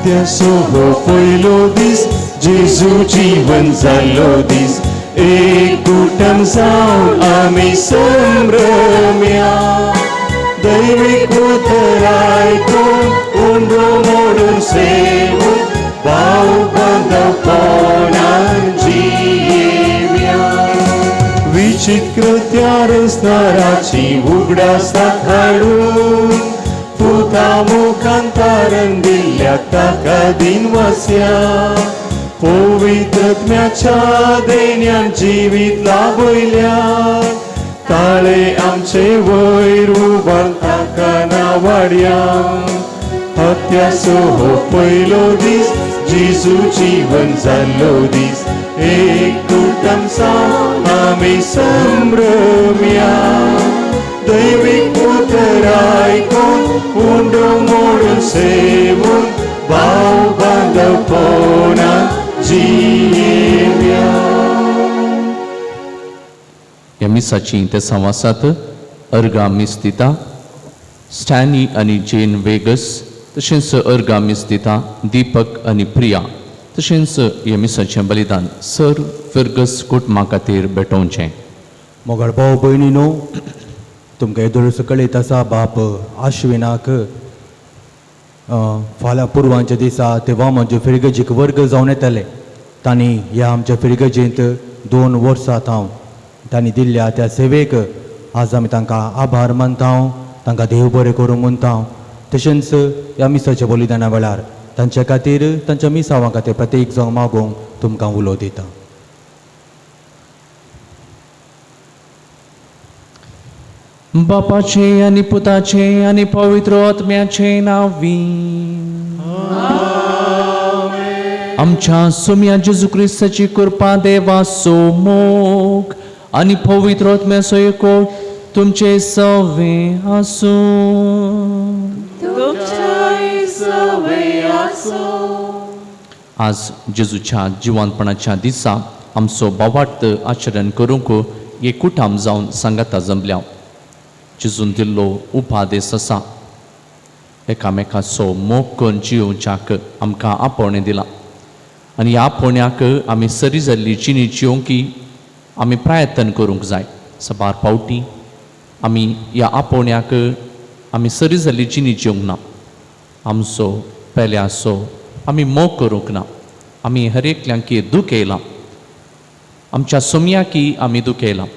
हत्यासो हो पयलो दीस जेजू जीवन जाल्लो दीस एक कुटुंब जावन आमी संभ्रम्या दैवीक उतर आयकून उंडो मोडून सेवून भाव बांदवपणान जियेव्या विचित्र त्या रसनाराची उगडासाक हाडून पुता मुखान तारण दिल्ल्या ताका दिनवास्या पवित्रत्म्याच्या देण्यान जिवीत लाभयल्या ताळे आमचे वयर उबार ताका नावाड्या हत्यासो हो पयलो दीस जेजू जीवन जाल्लो दीस एक कुटुंब जावन आमी संभ्रम्या दैवीक उतर आयकून उंडो मोडून सेवून भाव बांदवपणान जियेव्या. ह्या मिसाची ते संवासात अर्गा मीस दिता स्टॅनी आनी जेन वेगस तशेंच अर्गा मीस दिता दीपक आनी प्रिया तशेंच ह्या मिसाचें बलिदान सर फिर्गस कुटुंबा खातीर भेटोवचें. मोगाळ भाव भयणी न्हू तुमकां येदोळ कळयत आसा बाप आश्विनाक फाल्यां पुर्वांच्या दिसा ते वामांचे फिर्गजीक वर्ग जावन येतले. तांणी ह्या आमच्या फिर्गजेंत 2 वर्सां हांव तांणी दिल्ल्या त्या सेवेक आज आमी तांकां आभार मानता, तांकां देव बरें करूं म्हणटा. तशेंच ह्या मिसाच्या बलिदाना वेळार तांच्या खातीर तांच्या मिसावां खातीर प्रत्येक जावं मागूंक तुमकां उलो दिता. बापाचे आनी पुताचे आनी पवित्र आत्म्याचे नांवी आमच्या सोम्या जेजू क्रिस्ताची कृपा देवाचो मोग आनी पवित्र आत्म्याचो एकवट तुमचे सवे आसूं. आज जेजूच्या जिवनपणाच्या दिसा आमचो बावार्थ आचरण करूंक एक कुटाम जावन सांगाता जमल्या. जेजून दिल्लो उपादेस आसा एकामेकाचो मोग करून जियोवच्याक आमकां आपोवणें दिलां आनी ह्या आपोवण्याक आमी सरी जाल्ली जिणी जियोवंक आमी प्रयत्न करूंक जाय. साबार फावटी आमी ह्या आपोवण्याक आमी सरी जाल्ली जिणी जिवंक ना, आमचो पेल्याचो आमी मोग करूंक ना, आमी हर एकल्यांकी दुखयलां, आमच्या सोमयाकी आमी दुखयलां.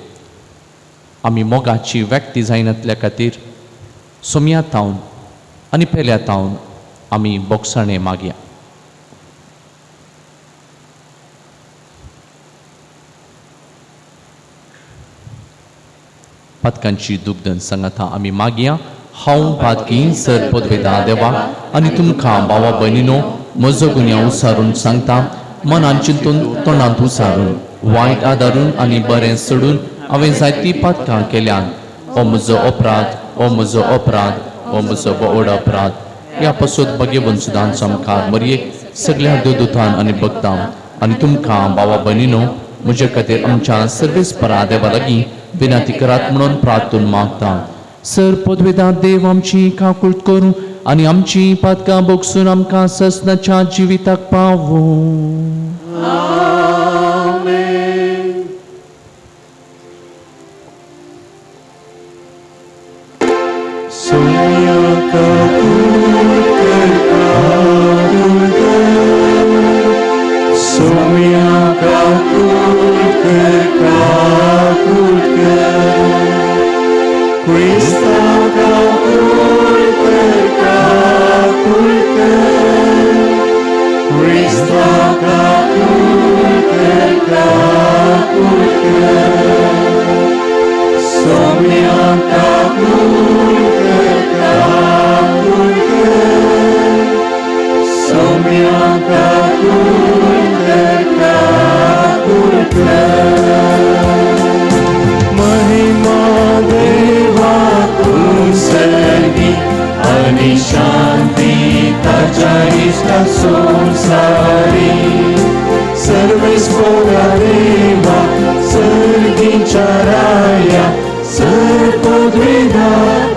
आमी मोगाची व्यक्ती जायनातल्या खातीर सोमया तावन आनी पेल्या तावन आमी बोगसाणें मागया. पातकांची दुग्धन सांगाता आमी मागया. हांव पातकी सर पदवेदा देवा आनी तुमकां भावा भयणीनो म्हजो गुन्यांव उसारून सांगता, मनान चिंतून तोंडांत उसारून वायट आदारून आनी बरें सोडून हांवें जायतीं पातकां केल्यान. हो म्हजो अपराध, हो म्हजो अपराध, हो म्हजो व्हड अपराध. ह्या पासत भगेवन सुदान सामकार मरयेक सगळ्या देवदूतान आनी भक्तां आनी तुमकां भावा भयणीनो म्हजे खातीर आमच्या सर्वेस्परा देवा लागीं विनंती करात म्हणून प्रार्थून मागता. सर पदवेदा देव आमची काकूट करूं आनी आमची पातकां भोगसून आमकां ससनाच्या जिविताक पावूं.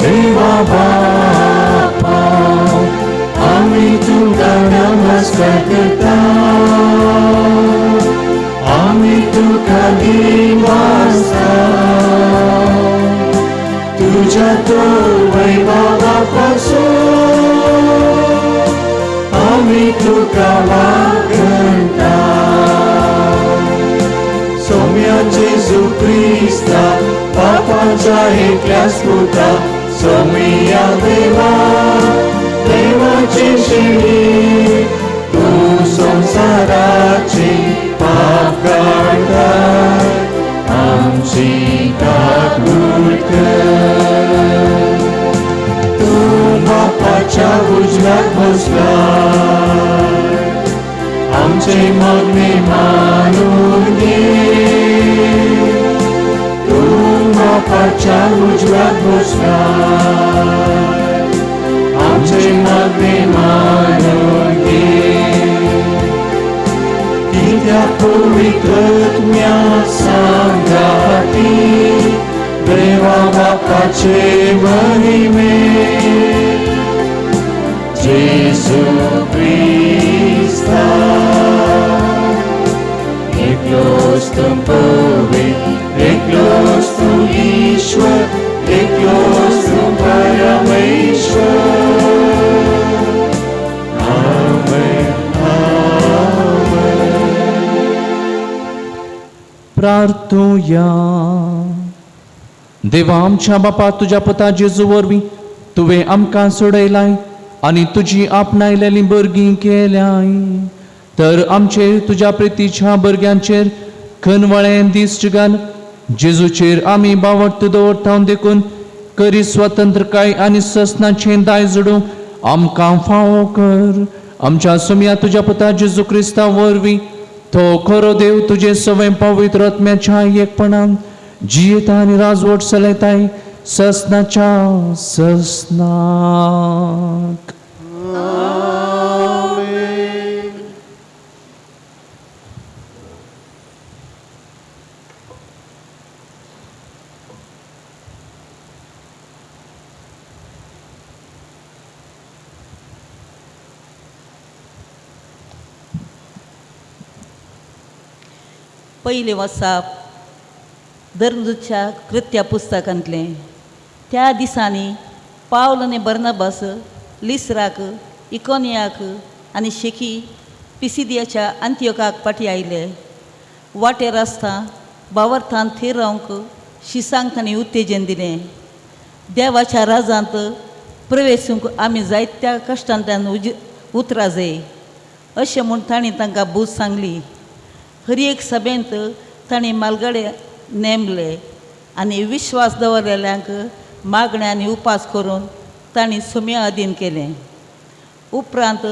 Deva Bapa, आमी तुमकां करता, आमी तुका दिवासता, तुज्या तो वैभवा पासून आमी तुका वागणता. सोम्या जेजू क्रिस्ता पापाच्या एकल्याच पुता, सोमिया देवा देवाची शिडी, तूं संवसाराची पाप काडटाय, आमची काकूट कर. तूं बापाच्या उजव्याक बसलाय, आमचे मागणे मानून घे. तूं बापाच्या उजव्याक बसलाय, आमचे मागणे मानून घे. कित्याक पवित्रत्म्या सांगाती देवा बापाचे महिमे, जेजू क्रिस्ता एकलोच तूं पवित्र, एकलोच तूं ईश्वर, एकलोच तूं परमेश्वर. आमेन, आमेन. प्रार्थुया. देवा आमच्या बापा, तुज्या पुता जेजू वरवीं तुवें आमकां सोडयलाय आनी तुजी आपणायलेली भुरगीं केल्याय, तर आमचेर तुज्या प्रितीच्या भुरग्यांचेर खनवळें दिश्ट घाल. जेजूचेर आमी बावडत दवरता देखून करी स्वतंत्रकाय आनी ससनाचें दायज जोडूंक आमकां फावो कर. आमच्या सोम्या तुज्या पुता जेजू क्रिस्ता वरवीं तो खरो देव तुजें सवय पवित्र आत्म्याच्या एकपणान जियेता आनी राजवट चलयताय ससनाच्या ससनाक. पयलें वसाप धर्मदूतच्या कृत्या पुस्तकांतलें. त्या दिसांनी पावल आनी बर्नबास लिस्राक, इकोनियाक आनी शेकी पिसिदियाच्या अंत्योकाक फाटीं आयले. वाटेर आसता बावर्थान थीर रावंक शिसांक तांणी उत्तेजन दिलें. देवाच्या राजांत प्रवेशूंक आमी जायत्या कश्टांतल्यान उतरा जाय अशें म्हूण तांणी तांकां बूज सांगली. हर एक सभेंत तांणी मालगडे नेमले आनी विश्वास दवरलेल्यांक मागणें आनी उपास करून तांणी सुम्या अधीन केलें. उपरांत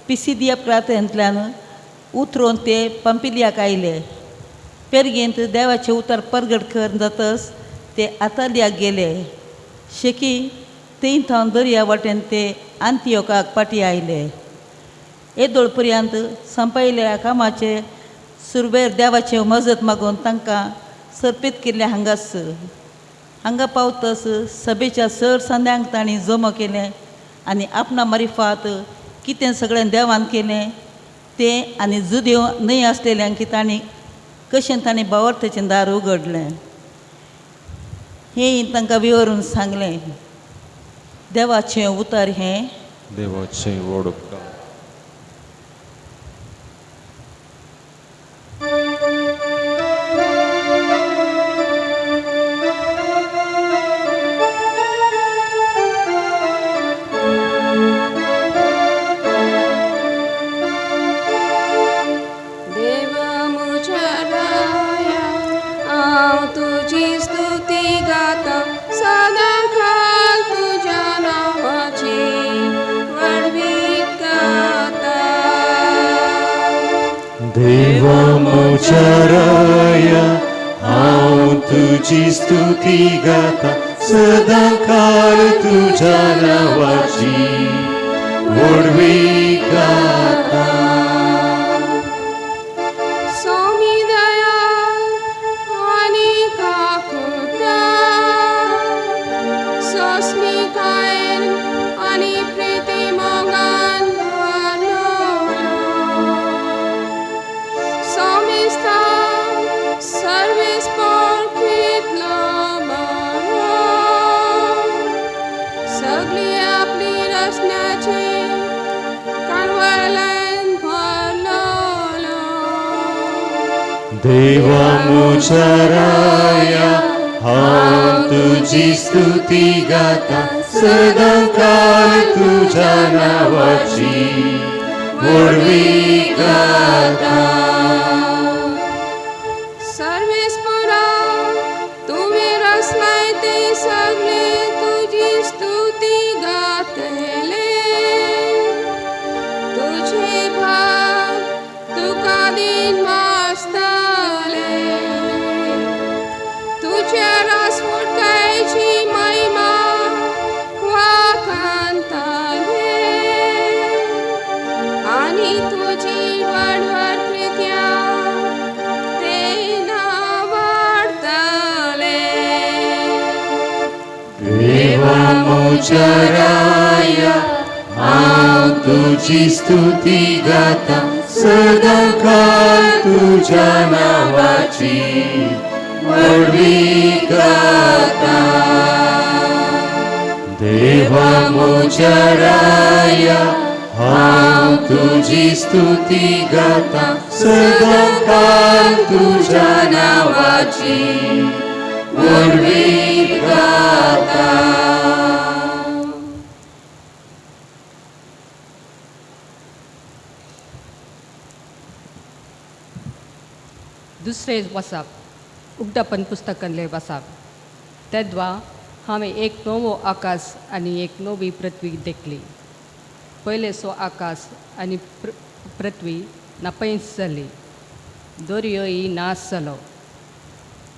पिसिदिया प्रांतांतल्यान उतरून ते पंपिलियाक आयले. पेरगेंत देवाचें उतर परगट कर जातच ते आतालियाक गेले. शेकी थंय थावन दर्या वाटेन ते आंतियोकाक फाटीं आयले. येदोळ पर्यंत संपयल्या कामाचे सुरवेर देवाचे मजत मागून तांकां सर्पीत केल्लें. हांगाच हांगा पावतच सभेच्या चड संद्यांक तांणी जमो केलें आनी आपणा मारिफात कितें सगळें देवान केलें तें आनी जुदेव न्हय आसलेल्यांक तांणी कशें तांणी बावर्थाचें दार उगडलें हें तांकां विवरून सांगलें. देवाचें उतर हें देवाचें व्हड उपकार. देवा म्हज्या राया, हांव तुजी स्तुती गाता, सदां काळ तुज्या नांवाची व्हडवीक गाता. सोस्मिकायेन आनी प्रिती मोगान भरलोलो. वळवळान भरलोलो. देवा म्हज्या राया, हांव तुजी स्तुती गाता, सदांकाळ तुज्या नांवाची व्हडवीक गाता. सर्वेस्परा, तुवें रचलाय ते सगळे तुजी स्तुती गातले. तुजे भाग तुका दिन मासतले. तुज्या रासवटकायची महिमा वाखाणतले आनी तुजी वाडवड कृत्या ते नावाडतले. देवा म्हज्या राया, हांव तुजी स्तुती गाता, सदांकाळ तुज्या नांवाची व्हडवीक गाता. देवा म्हज्या राया, हांव तुजी स्तुती गाता, सदांकाळ तुज्या नांवाची व्हडवीक गाता. दुसरे वसाप उगडापन पुस्तकांतले वसाप. तेद्वा हांवें एक नवो आकाश आनी एक नवी पृथ्वी देखली. पयलेचो आकाश आनी पृथ्वी नापैंस जाली, दर्योय नाश जालो.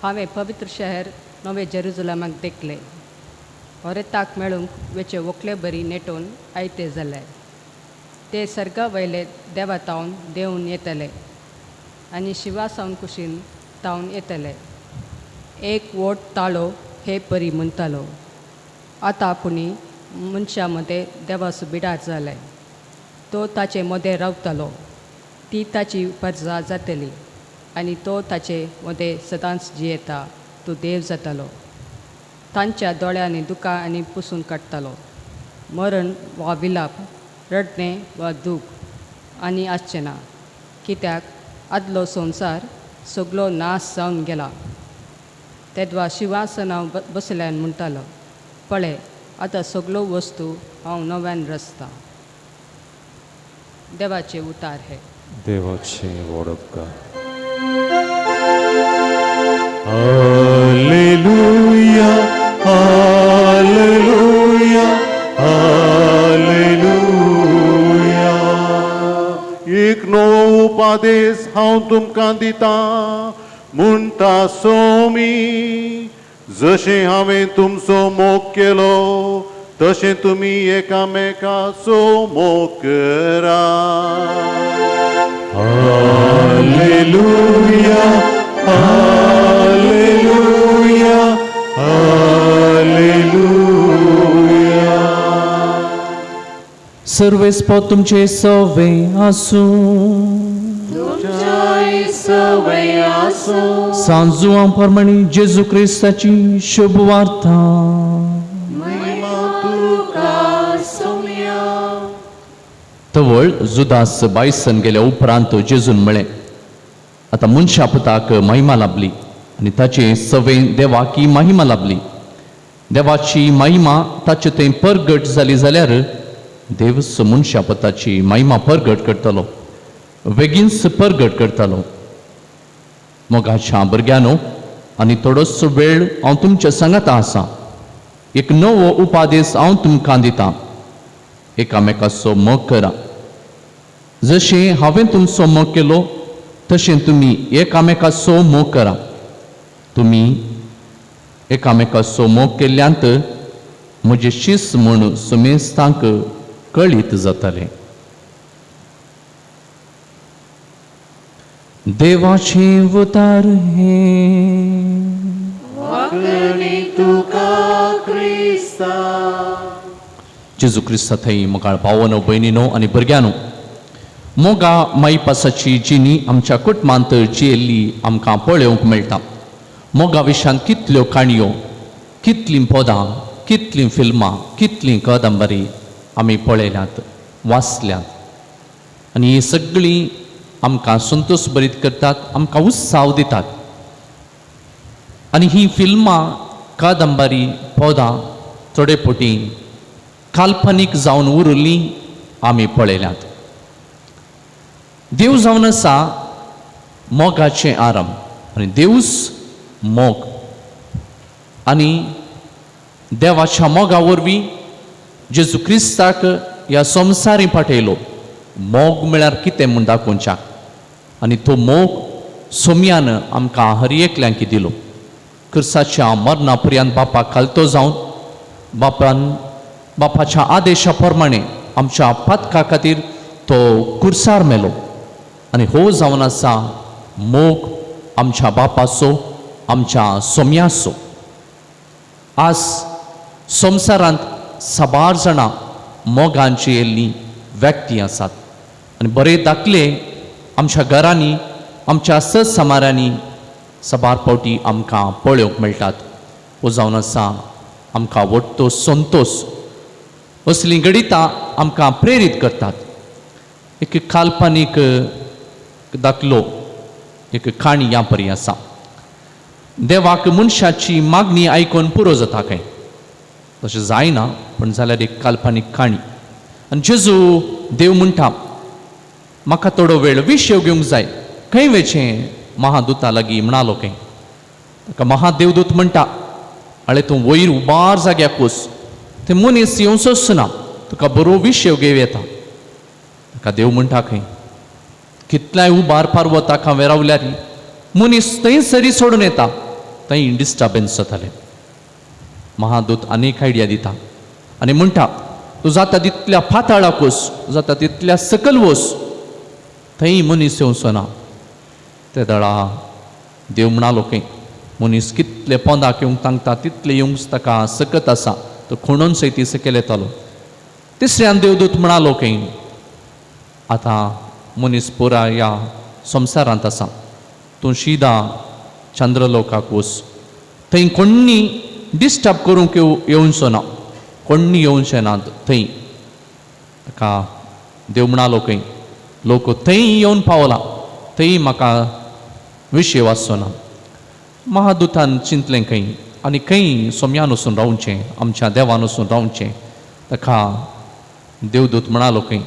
हांवें पवित्र शहर नवें जेरुजलमाक देखलें. होरेताक मेळूंक वेचे व्हंकले बरी नेटोवन आयते जाले. ते सर्गा वयले देवा तावन देंवून येतले आनी शिवा सावन कुशीन तावन येतले. एक व्हड ताळो हे परी म्हणटालो, आतां पुणी मनशां मदें देवाचो बिडार जालें. तो ताचे मदें रावतालो, ती ताची परजा जातली आनी तो ताचे मदें सदांच जियेता, तो देव जातालो. तांच्या दोळ्यांनी दुकां आनी पुसून काडटालो. मरण वा विलाप, रडणें वा दूख आनी आसचें ना, कित्याक आदलो संवसार सगलो नाश जावन गेला. तेद्वा शिंवासनां बसल्यान म्हणटालो, पळय आतां सगळ्यो वस्तू हांव नव्यान रचतां. देवाचे उतार हे. देवाचे व्हड उपकार. Hallelujah, hallelujah, hallelujah. एक नवो उपादेश हांव तुमकां दितां, म्हणटा सोमी, जशें हांवें तुमचो मोग केलो तशें तुमी एकामेकाचो मोग करा. Hallelujah, hallelujah, hallelujah. सर्वेस्पो तुमचे सवे आसूं. सांजुआ प्रमाणे जेजू क्रिस्ताची शुभ वार्ता. तवळ जुदास बायसन गेल्या उपरांत जेजून म्हळें, आतां मनशा पुताक महिमा लाभली आनी ताचे सवे देवाक ही महिमा लाभली. देवाची महिमा ताचे थंय परगट जाली जाल्यार देवच मनशा पुताची महिमा परगट करतलो, बेगीनच परगट करतलो. मोगाच्या भुरग्यांनो, आनी थोडोसो वेळ हांव तुमच्या सांगाता आसा. एक नवो उपादेश हांव तुमकां दितां, एकामेकाचो मोग करा. जशें हांवें तुमचो मोग केलो तशें तुमी एकामेकाचो मोग करा. तुमी एकामेकाचो मोग केल्ल्यांत म्हजें शीस म्हूण सुमेस्तांक कळीत जातालें. देवाचें उतार हें. जेजू क्रिस्ता थंय मोगाळ भावनो, भयणीनो आनी भुरग्यांनो, मोगा मायपासाची जिणी आमच्या कुटुंबांत जियेल्ली आमकां पळोवंक मेळटा. मोगा विशयांत कितल्यो काणयो, कितलीं पदां, कितलीं फिल्मां, कितलीं कादंबरी आमी पळयल्यात, वाचल्यात. आनी हीं सगळीं आमकां संतोश भरीत करतात, आमकां उत्साह दितात. आनी हीं फिल्मां, कादंबरी, पदां थोडे फावटी काल्पनीक जावन उरिल्लीं आमी पळयल्यात. देव जावन आसा मोगाचें आरंभ आनी देवूच मोग, आनी देवाच्या मोगा वरवीं जेजू क्रिस्ताक ह्या संवसारी पाठयलो. मोग म्हळ्यार कितें म्हूण दाखोवच्याक, आनी तो मोग सोम्यान आमकां हर एकल्यांक दिलो. क्रिस्ताच्या मरणा पर्यंत बापाक खालतो जावन बापान बापाच्या आदेशा प्रमाणे आमच्या पातका खातीर तो कुर्सार मेलो. आनी हो जावन आसा मोग आमच्या बापाचो, आमच्या सोम्याचो. आज संवसारांत साबार जाणां मोगांची येयल्लीं व्यक्ती आसात आनी बरे दाखले आमच्या घरांनी, आमच्या समारांनी साबार फावटी आमकां पळोवंक मेळटात. हो जावन आसा आमकां वट्टो संतोश. असलीं घडितां आमकां प्रेरीत करतात. एक काल्पनीक दाखलो, एक काणी ह्या परी आसा. देवाक मनशाची मागणी आयकून पुरो जाता काय? तशें जायना, पूण जाल्यार एक काल्पनीक काणी. आनी जेजू देव म्हणटा, म्हाका थोडो वेळ विशय घेवंक जाय, खंय वेचें? महादूता लागीं म्हणालो खंय. ताका महादेवदूत म्हणटा, आळे तूं वयर उबार जाग्याक वच, ते मनीस येवचोच ना, तुका बरो विशय घेवं येता. ताका देव म्हणटा खंय, कितल्याय उबार पार्वताक हांवें रावल्यार मनीस थंय सरी सोडून येता, थंय डिस्टर्बन्स जातालें. महादूत अनेक आयडिया दिता आनी म्हणटा, तूं जाता तितल्या पाताळाक वच, जाता तितल्या सकल वच, थंय मनीस येवचो ना. ते दळा देव म्हणालो खंय, मनीस कितले पोंदाक येवंक तांकता तितले येवंक ताका सकत आसा, तो खणून सयत सकयल येतालो. तिसऱ्यान देवदूत म्हणालो खंय, आतां मनीस पुरा ह्या संवसारांत आसा, तूं शिदा चंद्रलोकाक वच, थंय कोण्णी डिस्टर्ब करूंक येवचो ना, कोण्णी येवचें ना थंय. ताका देव म्हणालो खंय, लोक थंय येवन पावला, थंय म्हाका विशय वाचचो ना. महादूतान चिंतलें खंय आनी खंय सोम्यान वचून रावचें, आमच्या देवान वचून रावचें. ताका देवदूत म्हणालो खंय,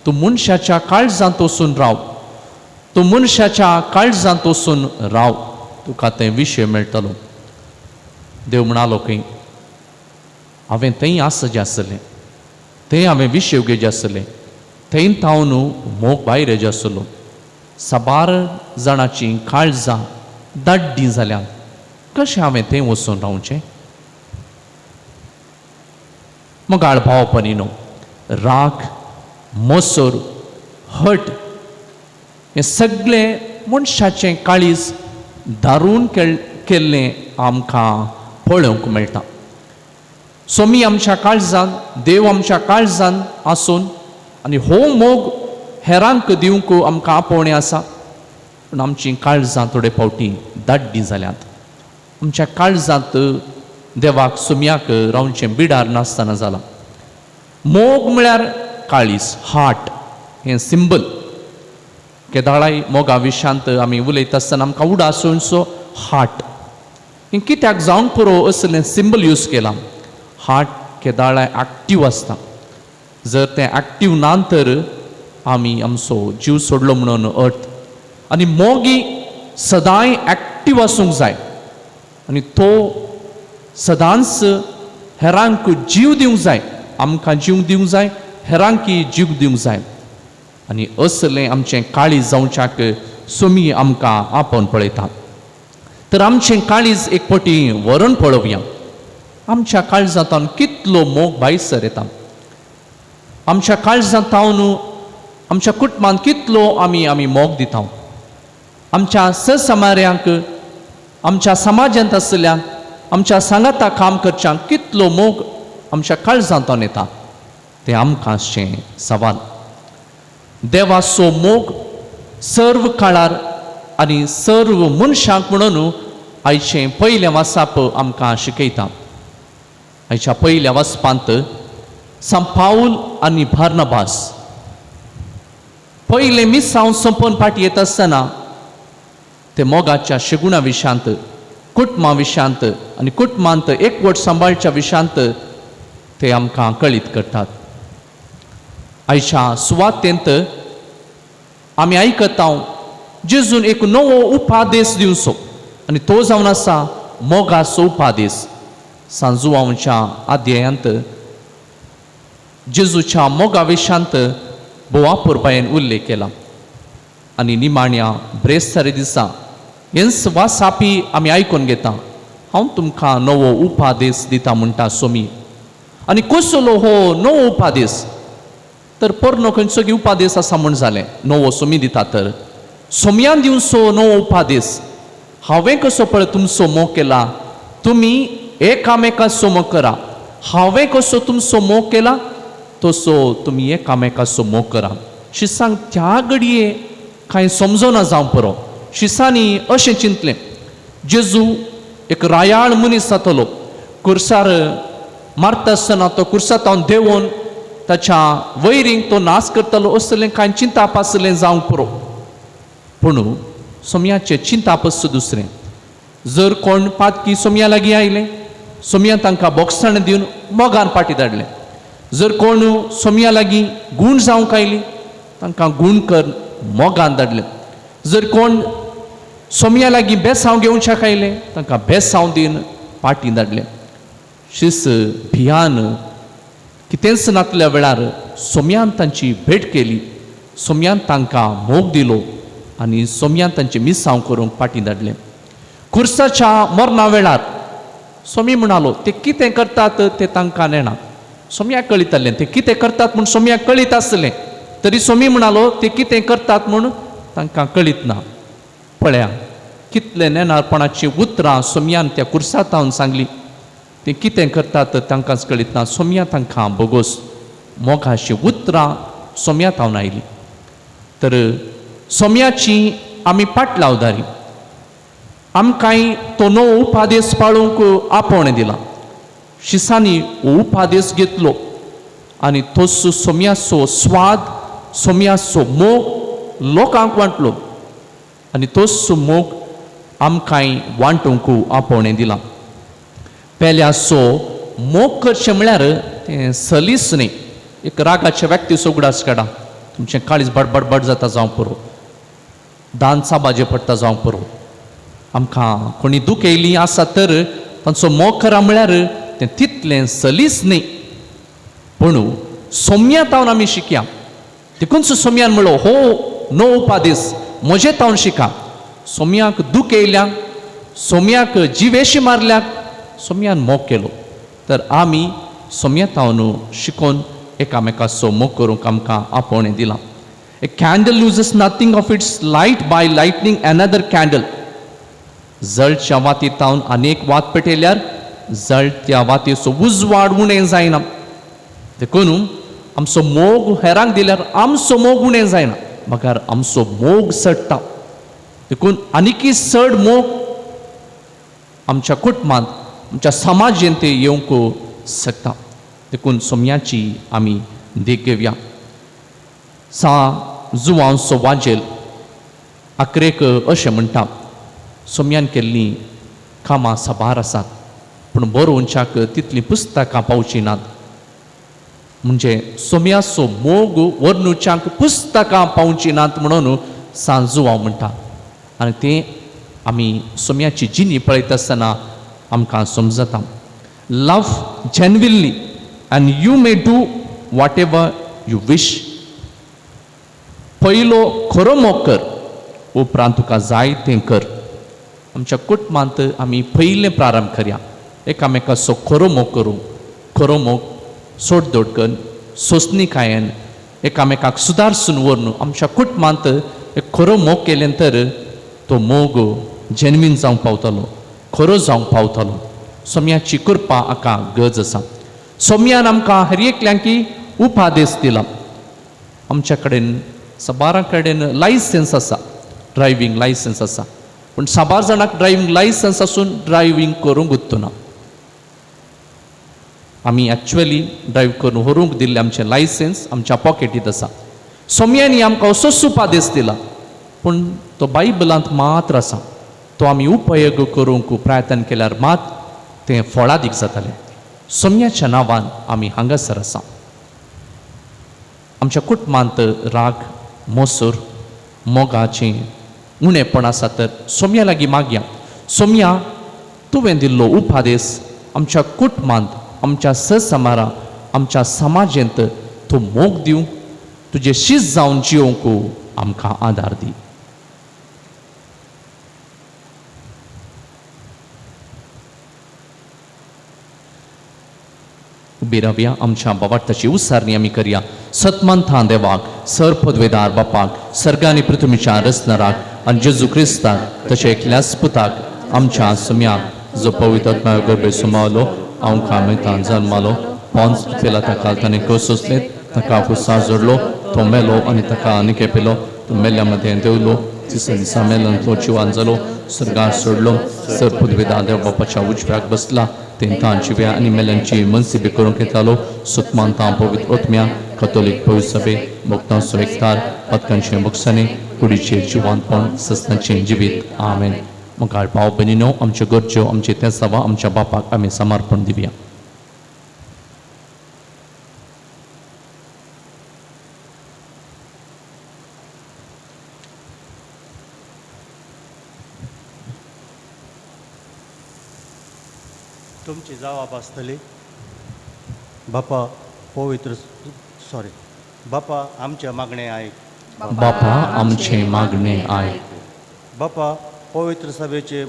तूं मनशाच्या काळजांत वचून राव, तूं मनशाच्या काळजांत वचून राव, तुका थंय विशय मेळटलो. देव म्हणालो खंय, हांवें थंय आसचें आसलें, थंय हांवें विशय घेवचें आसलें, थंय थावन मोग भायर येवचें आसलो. साबार जाणाचीं काळजां दाड्डीं जाल्यात, कशें हांवें थंय वचून रावचें? मोगाळ भाव भयणीनो, राग, मोसर, हट हें सगळें मनशाचें काळीज दारून केल्लें आमकां पळोवंक मेळटा. सोमी आमच्या काळजान, देव आमच्या काळजान आसून आनी हो मोग हेरांक दिवंक आमकां आपोवणें आसा, पूण आमचीं काळजां थोडे फावटी दाड्डीं जाल्यांत. आमच्या काळजांत देवाक सोम्याक रावचें बिडार नासतना जालां. मोग म्हळ्यार काळीज, हार्ट हें सिंबल. केदाळाय मोगा विशांत आमी उलयता आसतना आमकां उडास येवचो हार्ट हें कित्याक जावंक पुरो असलें सिंबल यूज केलां. हार्ट केदाळाय एक्टीव आसता, जर तें एक्टीव ना तर आमी आमचो जीव सोडलो म्हणून अर्थ. आनी मोगी सदांय एक्टीव आसूंक जाय आनी तो सदांच हेरांक जीव दिवंक जाय, आमकां जीव दिवंक जाय, हेरांकी जीव दिवंक जाय. आनी असलें आमचें काळीज जावच्याक सोमी आमकां आपोवन पळयता. तर आमचें काळीज एक फावटी व्हरून पळोवया, आमच्या काळजांतावन कितलो मोग भायर सर येता, आमच्या काळजांतावन आमच्या कुटुंबांत कितलो आमी आमी मोग दिता, आमच्या ससमाऱ्यांक, आमच्या समाजांत आसल्ल्यांक, आमच्या सांगाता काम करच्यांक कितलो मोग आमच्या काळजांतावन येता, तें आमकां आसचें सवाल. देवाचो मोग सर्व काळार आनी सर्व मनशांक म्हणून आयचें पयलें वाचप आमकां शिकयता. आयच्या पयल्या वाचपांत सांत पावल आनी बार्नबास पयलें मिसांव सोंपोवन फाटी येता आसतना ते मोगाच्या शेगुणा विशांत, कुटुंबा विशांत आनी कुटुंबांत एकवट सांबाळच्या विशांत ते आमकां कळीत करतात. आयच्या सुवातेंत आमी आयकता जेजून एक नवो उपादेश दिवचो आनी तो जावन आसा मोगाचो उपादेश. सांजुवांच्या अध्यायांत जेजूच्या मोगा विशांत भोव पुरपायेन उल्लेख केला आनी निमाण्या ब्रेस्तारी दिसा हेंच वासापी आमी आयकून घेता. हांव तुमकां नवो उपादेश दिता म्हणटा सोमी. आनी कसलो हो नवो उपादेश? तर पोरनो खंयचो की उपादेश आसा म्हूण जालें, नवो सोमी दिता. तर सोमयान दिवचो नवो उपादेश, हांवें कसो पळय तुमचो मोग केला तुमी एकामेकाचो मोग करा, हांवें कसो तुमचो मोग केला तसो तुमी एकामेकाचो मोग करा. शिसांक त्या घडये कांय समजना जावं पुरो. शिसांनी अशें चिंतलें, जेजू एक रायाळ मनीस जातलो, कुर्सार मारता आसतना तो कुर्सांत देंवोन ताच्या वैरींक तो नाश करतलो असलें कांय चिंताप आसलें जावंक पुरो. पूण सोमयाचें चिंताप आसता दुसरें, जर कोण पातकी सोमया लागीं आयले सोमया तांकां बोगसाण दिवन मोगान फाटी धाडलें, जर कोण सोमया लागीं गूण जावंक आयली तांकां गूण कर मोगान धाडलें, जर कोण सोमया लागीं बेसांव घेवच्याक आयलें तांकां बेसांव दिवन फाटी धाडलें. शिस भियान कितेंच नातल्या वेळार सोमयान तांची भेट केली, सोमयान तांकां मोग दिलो आनी सोमयान तांचे मिसांव करूंक फाटी धाडलें. कुर्साच्या मरणा वेळार सोमी म्हणालो ते कितें करतात ते तांकां नेणा. सोमयाक कळितालें ते कितें करतात म्हूण सोमयाक कळीत आसलें, तरी सोमी म्हणालो ते कितें करतात म्हूण तांकां कळीत ना. पळया कितले नेणारपणाची उतरां सोमयान त्या कुर्सातावन सांगली, ते कितें करतात तांकांच कळीत ना. सोमया तांकां बोगोस मोगाची उतरां सोमया तावन आयली. तर सोमयाची आमी पाटलावदारी, आमकांय तो नवो उपादेश पाळूंक आपोवणें दिलां. शिसांनी हो उपादेश घेतलो आनी तोच सोमयाचो स्वाद, सोमयाचो मोग लोकांक वांटलो आनी तोच मोग आमकांय वांटूंक आपोवणें दिलां. पेल्याचो मोग करचें म्हळ्यार तें सलीस न्ही. एक रागाच्या व्यक्तीचो उगडास काडा, तुमचें काळीज बडबडबड जाता जावं पुरो, दान साबाजे पडटा जावं पुरो. आमकां कोणी दुखयली आसा तर तांचो मोग करा म्हळ्यार तें तितलें सलीस न्ही. पूण सोम्या तावन आमी शिकया. देखूनच सोम्यान म्हणलो हो नवो उपादेश म्हजे तावन शिका. सोम्याक दुखयल्या, सोम्याक जिवेशी मारल्या, सोम्यान मोग केलो. तर आमी सोम्या तावन शिकोवन एकामेकाचो मोग करूंक आमकां आपोवणें दिलां. A candle loses nothing of its light by lightning another candle. जळच्या वाती तावन आनी एक वात पेटयल्यार जळत्या वातीचो उजवाड उणें जायना. देखून आमचो मोग हेरांक दिल्यार आमचो मोग उणें जायना, मगर आमचो मोग चडटा. देखून आनीकय चड मोग आमच्या कुटुंबांत, आमच्या समाजेंत ते येवंक शकता. देखून सोमयाची आमी देख घेवया. सा जुवांचो वाजेल आकरेक अशें म्हणटा, सोमयान केल्लीं कामां साबार आसात पूण बरोवच्याक तितलीं पुस्तकां पावचीं नात. म्हणजे सोमयाचो मोग वर्णुच्याक पुस्तकां पावचीं नात म्हणून सांजुवांव म्हणटा. आनी तें आमी सोमयाची जिणी पळयता आसतना आमकां समजता. Love genuinely and you may do whatever you wish. पयलो खरो मोग कर, उपरांत तुका जाय तें कर. आमच्या कुटुंबांत आमी पयलें प्रारंभ करया, एकामेकाचो खरो मोग करूं, खरो मोग सोडदोड करून सोंसणीकायेन एकामेकाक सुदारसून व्हरून आमच्या कुटुंबांत एक खरो मोग केलें तर तो मोग जेन्वीन जावंक पावतलो, खरो जावंक पावतलो. सोम्याची कृपा हाका गरज आसा. सोम्यान आमकां हर एकल्यांकी उपादेश दिला. आमच्या कडेन साबारां कडेन लायसन्स आसा, ड्रायव्हींग लायसन्स आसा, पूण साबार जाणांक ड्रायव्हींग लायसन्स आसून ड्रायव्हींग करूंक उत्तना. आमी एक्चुअली ड्रायव्ह करून व्हरूंक दिल्लें आमचें लायसन्स आमच्या पॉकेटींत आसा. सोम्यांनी आमकां असोच उपादेस दिला, पूण तो बायबलांत मात्र आसा. तो आमी उपयोग करूंक प्रयत्न केल्यार मात तें फळादीक जातालें. सोम्याच्या नांवान आमी हांगासर आसा. आमच्या कुटुंबांत राग, मोसूर, मोगाचें उणेपण आसा तर सोम्या लागीं मागया. सोम्या, तुवें दिल्लो उपादेस आमच्या कुटुंबांत, आमच्या ससमारा, आमच्या समाजेंत तूं मोग दिवंक, तुजें शीस जावन जियोवंक आमकां आदार दी. उबी रावया, आमच्या बाबार्थाची उसारणी आमी करया. सतमंथां देवाक, सर पदवेदार बापाक, सर्गानी पृथ्वीच्या रचणाराक आनी जेजू क्रिस्ताक, तशें एकल्याच पुताक आमच्या सुम्याक, जो पवित्र आत्म्या गर्भे सुमावलो, आमकां मेतान जन्मालो, पोंस केला ताका ताणें कोसोसलें, ताका कुसा जोडलो, तो मेलो आनी ताका आनी केपेलो, तो मेल्या मदें देवलो, तिसऱ्या दिसा मेल्यान तो जिवान जालो, सर्गार सोडलो, सर पदवेदार देव बापाच्या उजव्याक बसला, तेंकां जिव्या आनी मेल्यांची मनसिबी करूंक येतालो. सुतमानतां पवित्र ओत्म्या, कथोलीक पवित्र सभे, भक्तांचो एकतार, पदकांचे बक्षाने, कुडीचे जिवानपण, सस्नाचें जिवीत. आमेन. मुखार भाव भयणीनो, आमच्यो गरज्यो, आमचे तेसावा आमच्या बापाक आमी समर्पण दिवया. तुमची जबाब आसतली. बापा पवित्र सॉरी बापा आमचें मागणें आयक. बापा आमचें मागणें आयक. बापा पवित्र सभेचे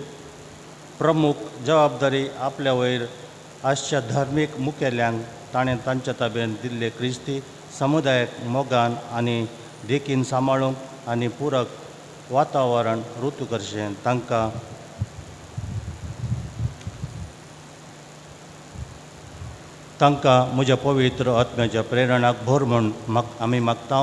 प्रमुख जबाबदारी आपल्या वयर आसच्या धार्मीक मुखेल्यांक ताणें तांच्या ताब्यान दिल्ले क्रिस्ती समुदायाक मोगान आनी देखीन सांबाळूंक आनी पुरक वातावरण रुतू करचें तांकां तांकां म्हज्या पवित्र आत्म्याच्या प्रेरणाक भर म्हूण आमी मागता.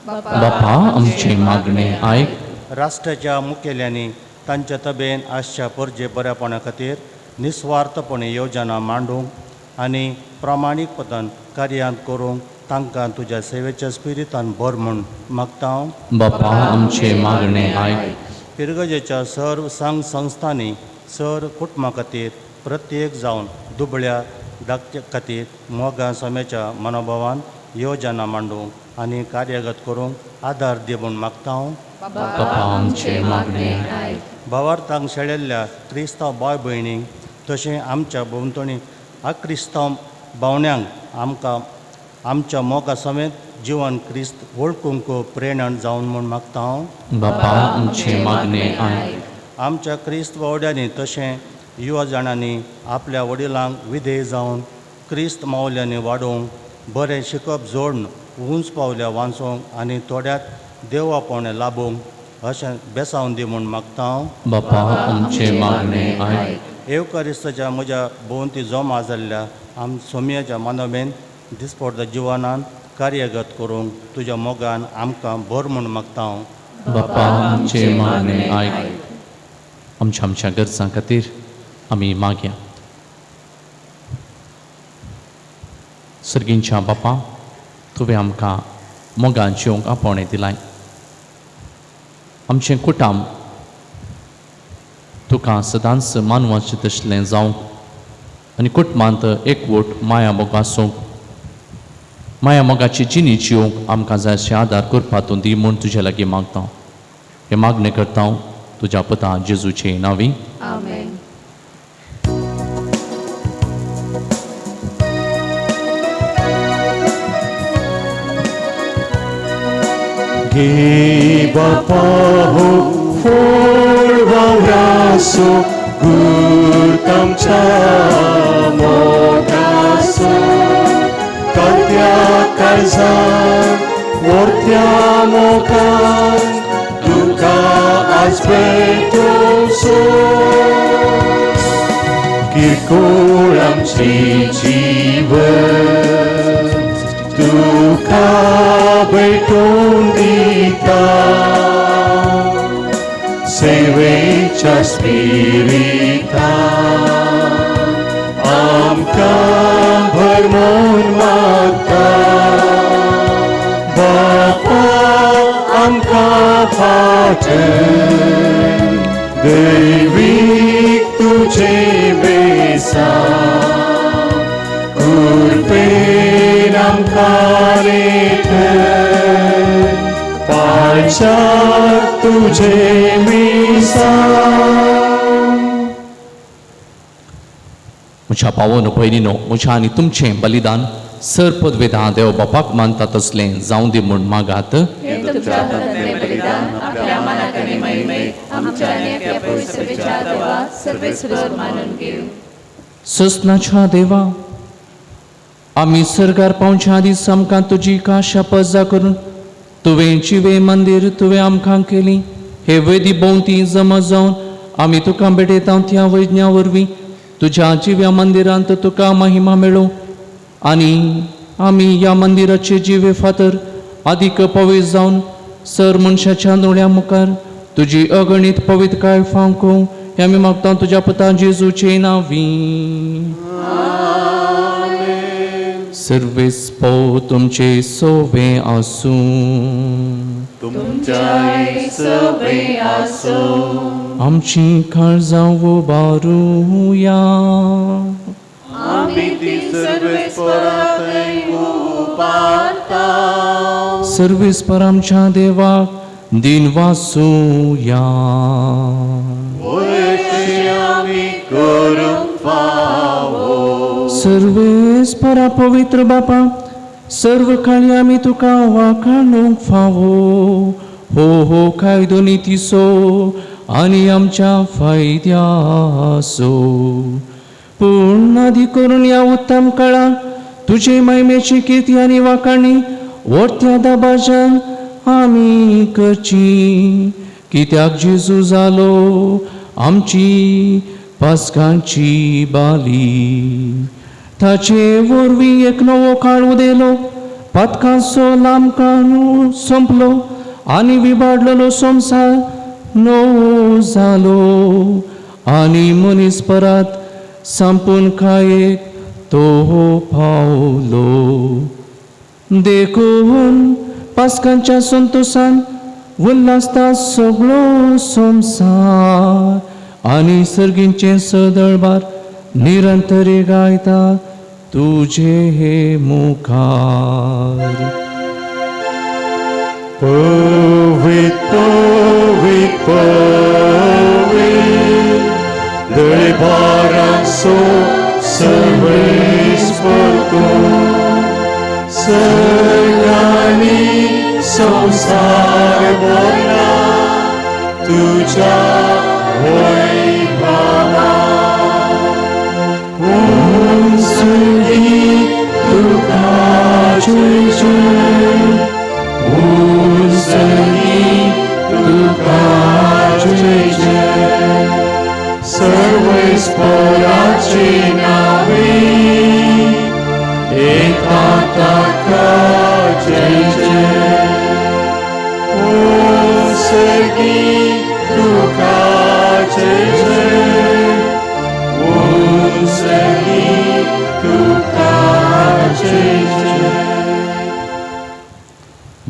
बापा आमचें मागणें आयक. राष्ट्राच्या मुखेल्यांनी तांच्या तबेन आसच्या परजे बऱ्यापणा खातीर निस्वार्थपणे योजना मांडूंक आनी प्रामाणीकपणान कार्यांत करूंक तांकां तुज्या सेवेच्या स्पिरितान भर म्हूण मागता. बापा आमचें मागणें आयक. पिरगजेच्या सर्व संघ संस्थांनी सर कुटुंबा खातीर प्रत्येक जावन दुबळ्या धाकटे खातीर मोगा सोम्याच्या मनोभावान योजना मांडूंक आनी कार्यगत करूंक आदार दी म्हूण मागता. बापा आमचें मागणें आयक. भावार्थांक शेळेल्ल्या क्रिस्तांव भाव भयणींक तशें आमच्या भोंवतणी अक्रिस्तांव भावण्यांक आमकां आमच्या मोगा समेत जिवन क्रिस्त वळखूंक प्रेरणा जावन म्हूण मागता. बापा आमचें मागणें आयक. आमच्या क्रिस्त वावड्यांनी तशें युवा जाणांनी आपल्या वडिलांक विधेय जावन क्रिस्त मावल्यांनी वाडोवंक बरें शिकप जोडून उंच पावल्या वाचोवंक आनी थोड्यात देवापण लाबोवंक अशें बेसावन दी म्हूण मागता. बापा आमचें मागणें आयक. येवकारिस्ताच्या म्हज्या भोंवती जमा जाल्ल्या आम सोम्याच्या मानवेन दिसपडता जिवनान कार्यगत करूंक तुज्या मोगान आमकां भर म्हूण मागता. बापा आमचें मागणें आयक. आमच्या आमच्या गरजां खातीर आमी मागया. सर्गींच्या बापा, तुवें आमकां मोगान जिवंक आपोवणें दिलाय. आमचें कुटुंब तुका सदांच मानवाचें तशें जावंक आनी कुटुंबांत एकवट माया मोग आसूंक, माया मोगाची जिणी जिवंक आमकां जाय अशें आदार करपा तूं दी म्हूण तुजे लागीं मागता. हें मागणें करता तुज्या पुता जेजूचे नांवी. आमेन. घे बापा हो फोड वावरासो गुरतामच्या मोगासो कांत्या काळजान मोरत्या मोगान तुका आज भेटोसो किरकोळ आमचे जीवन तुका भेटून दिता सेवेच्या स्पिरितान आमकां भरमून मागता बापा. फाटय दैवीक तुझे बेसा कृपेन आमकां रेटय पाळच्याक तुझे मिसा. म्हज्या पावोन भयणीनो, म्हज्या आनी तुमचें बलिदान सर पदवेदा देव बापाक मानता तसलें जावं दी म्हूण मागात. ससनाच्या देवा, आमी सरकार पावच्या आदीं आमकां तुजी काशा पजा करून तुवें जिवे मंदीर तुवें आमकां केली. हे वेदी भोंवती जमा जावन आमी तुका भेटयता त्या वैज्ञा वरवीं तुज्या जिव्या मंदिरांत तुका महिमा मेळो आनी आमी ह्या मंदिराचे जिवे फातर आदीक पवित्र जावन सर मनशाच्या दोळ्या मुखार तुजी अगणीत पवित्रकाय फांको हे आमी मागता तुज्या पुता जेजूचे नांवी. सर्वेस पो तुमचे सोवे आसूं. तुमच्याय सोवे आसूं. आमची काळजां उबारुया. आमी ती सर्वेस्पराथंय उबारता. सर्वेस्पर आमच्या देवाक दिन वासूया. वयशी आमी करूंक फावो. सर्वेस्परा पवित्र बापा, सर्व काळी आमी तुका वाखाणूंक फावो. हो हो कायदो नितीचो आनी आमच्या फायद्याचो. पूण आदी करून ह्या उत्तम काळाक तुजे महिमेची किर्ती आनी वाखाणी वरत्या दबाज्यान आमी करची. कित्याक जेजू जालो आमची पास्कांची बाली. ताचे वरवीं एक नवो काळ उदेलो, पातकांचो लांब कानून सोंपलो आनी विबाडलेलो संवसार नवो जालो आनी मनीस परत संपून खायेक तो पावलो. देखून पास्कांच्या संतोसान उल्हासता सगळो संवसार आनी सर्गींचें सदळबार निरंतर गायता तुझे हे मुखार. पवित्र पवित्र पवित्र दळबारांचो सर्वेस्पर तूं, सर्गांनी संवसार भरला तुज्या वैभवान. उंचली तुका जय जय, उंचली तुका जय जय, सर्वेस्पराचे नावे येता ताका जय जय. उंचली तुका जय जय, उंचली तुका जय जय.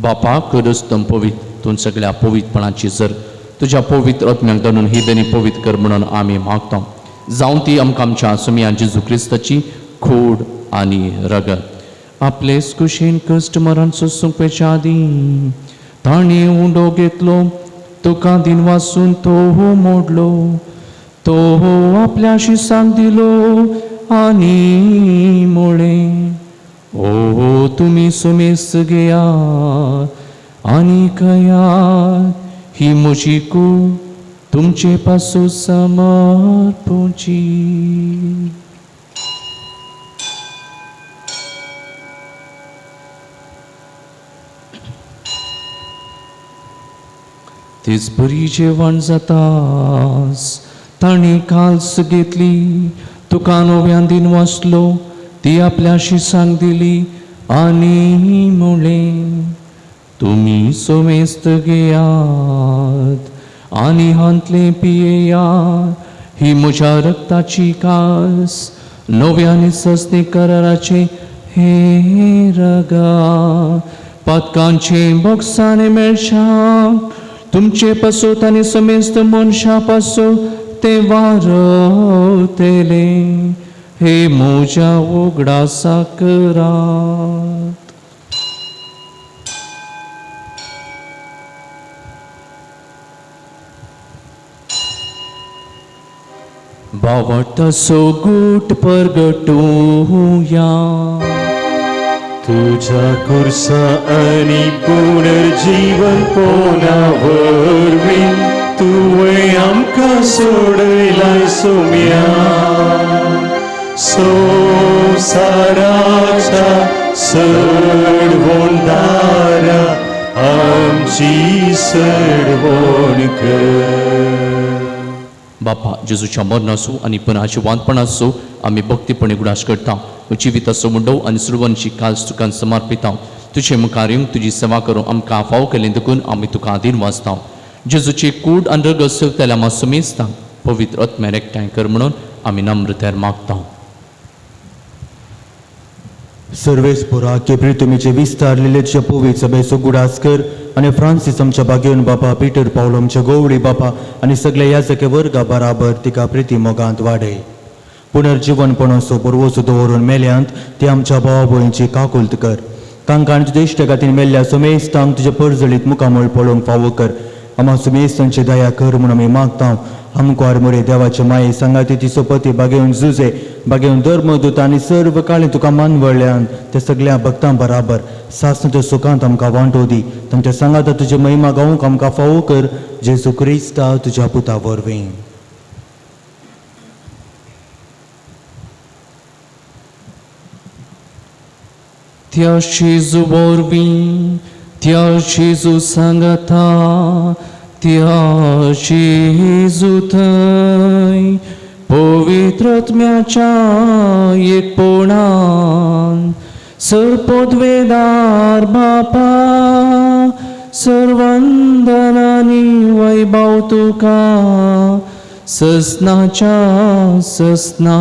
बापा करस तूं पवित्र, तूं सगळ्या पवित्रपणाची जर तुज्या पवित्र आत्म्याक धरून ही दनी पवित्र कर म्हणून आमी मागता. जावं ती आमकां आमच्या सुमया जेजू क्रिस्ताची खोड आनी रगत. आपलेच कुशीन कस्टमरान सोसूंक वेच्या आदीं ताणें उंडो घेतलो, तुका दिन वासून तो मोडलो, तो आपल्या शिसांक दिलो आनी म्हळें, ओ तुमी सुमेस्त घेयात आनी खायात, ही म्हजी कूड तुमचे पासून समर्पुची. तेच बरी जेवण जातास ताणें काल्स घेतली, तुका नव्यान दिन वाचलो, ती आपल्या शिसांक दिली आनी म्हळें, तुमी समेस्त घेयात आनी हांतलें पियेयात, ही म्हज्या रक्ताची कास नव्या आनी सस्ते कराराचें हें रगा. पातकांचें बोगसाणें मेळशाक तुमचे पासत आनी समेस्त मनशां पासत तें वारवतलें. हे म्हज्या उगडासा करात. बावटाचो गूट परगटुया. तुझ्या खुर्सा आनी पुनर्जीवन पोना वरवीं तुवें आमकां सोडयलाय सोम्या. संवसाराच्या सडवणदारा आमची सडवण कर. बापा जेजूच्या मरणाचो आनी पुनर्जिवंतपणाचो आमी भक्तीपणी उगडास करता. जिविताचो मुंडो आनी सुरवंशी काल तुका समर्पिता. तुजे मुखार येवंक तुजी सेवा करूंक आमकां फावो केलें देखून आमी तुका आदीन वाचता. जेजूची कूड आनी रगत सेवतल्या आमा सुमेस्ता पवित्र आत्म्यान एकठांय कर म्हणून आमी नम्रतेर मागता. सर्वेस्पोरा केपरी तुमीचे विस्तारलेले तुज्या पवित्र सभेचो उगडास कर आनी फ्रांसीस आमच्या बागेवन बापा, पीटर पावलो आमच्या गोवळी बापा आनी सगल्या याजके वर्गा बराबर तिका प्रिती मोगांत वाडय. पुनर्जिवनपणाचो पुर्वसो दवरून मेल्यांत ती आमच्या भावा भयणीची काकुल्त कर. तांकां आनी तुज्या इश्ट खातीर मेल्ल्या सुमेस्तांक तुजें परजळीत मुखामळ पळोवंक फावो कर. आमा सुमेस्तांची दया कर म्हूण आमी मागता. आमकां मोरे देवाचे माये सांगाती ती सोपती बागेवन जुजे बागेवन धर्मदूत आनी सर्व काळी तुका मानवळ्यान त्या सगळ्या भक्तां बराबर सासणाच्या सुखांत आमकां वांटो दी. तांच्या सांगाता तुजी महिमा गावंक आमकां फावो कर. जेजू क्रिस्ता तुज्या पुता वरवीं. त्या जेजू वरवीं, त्या जेजू सांगाता, त्या जेजू थंय पवित्र आत्म्याच्या एकपणान सर्पद्वेदार बापा सर्वंदनानी वैभव तुका ससनाच्या ससना.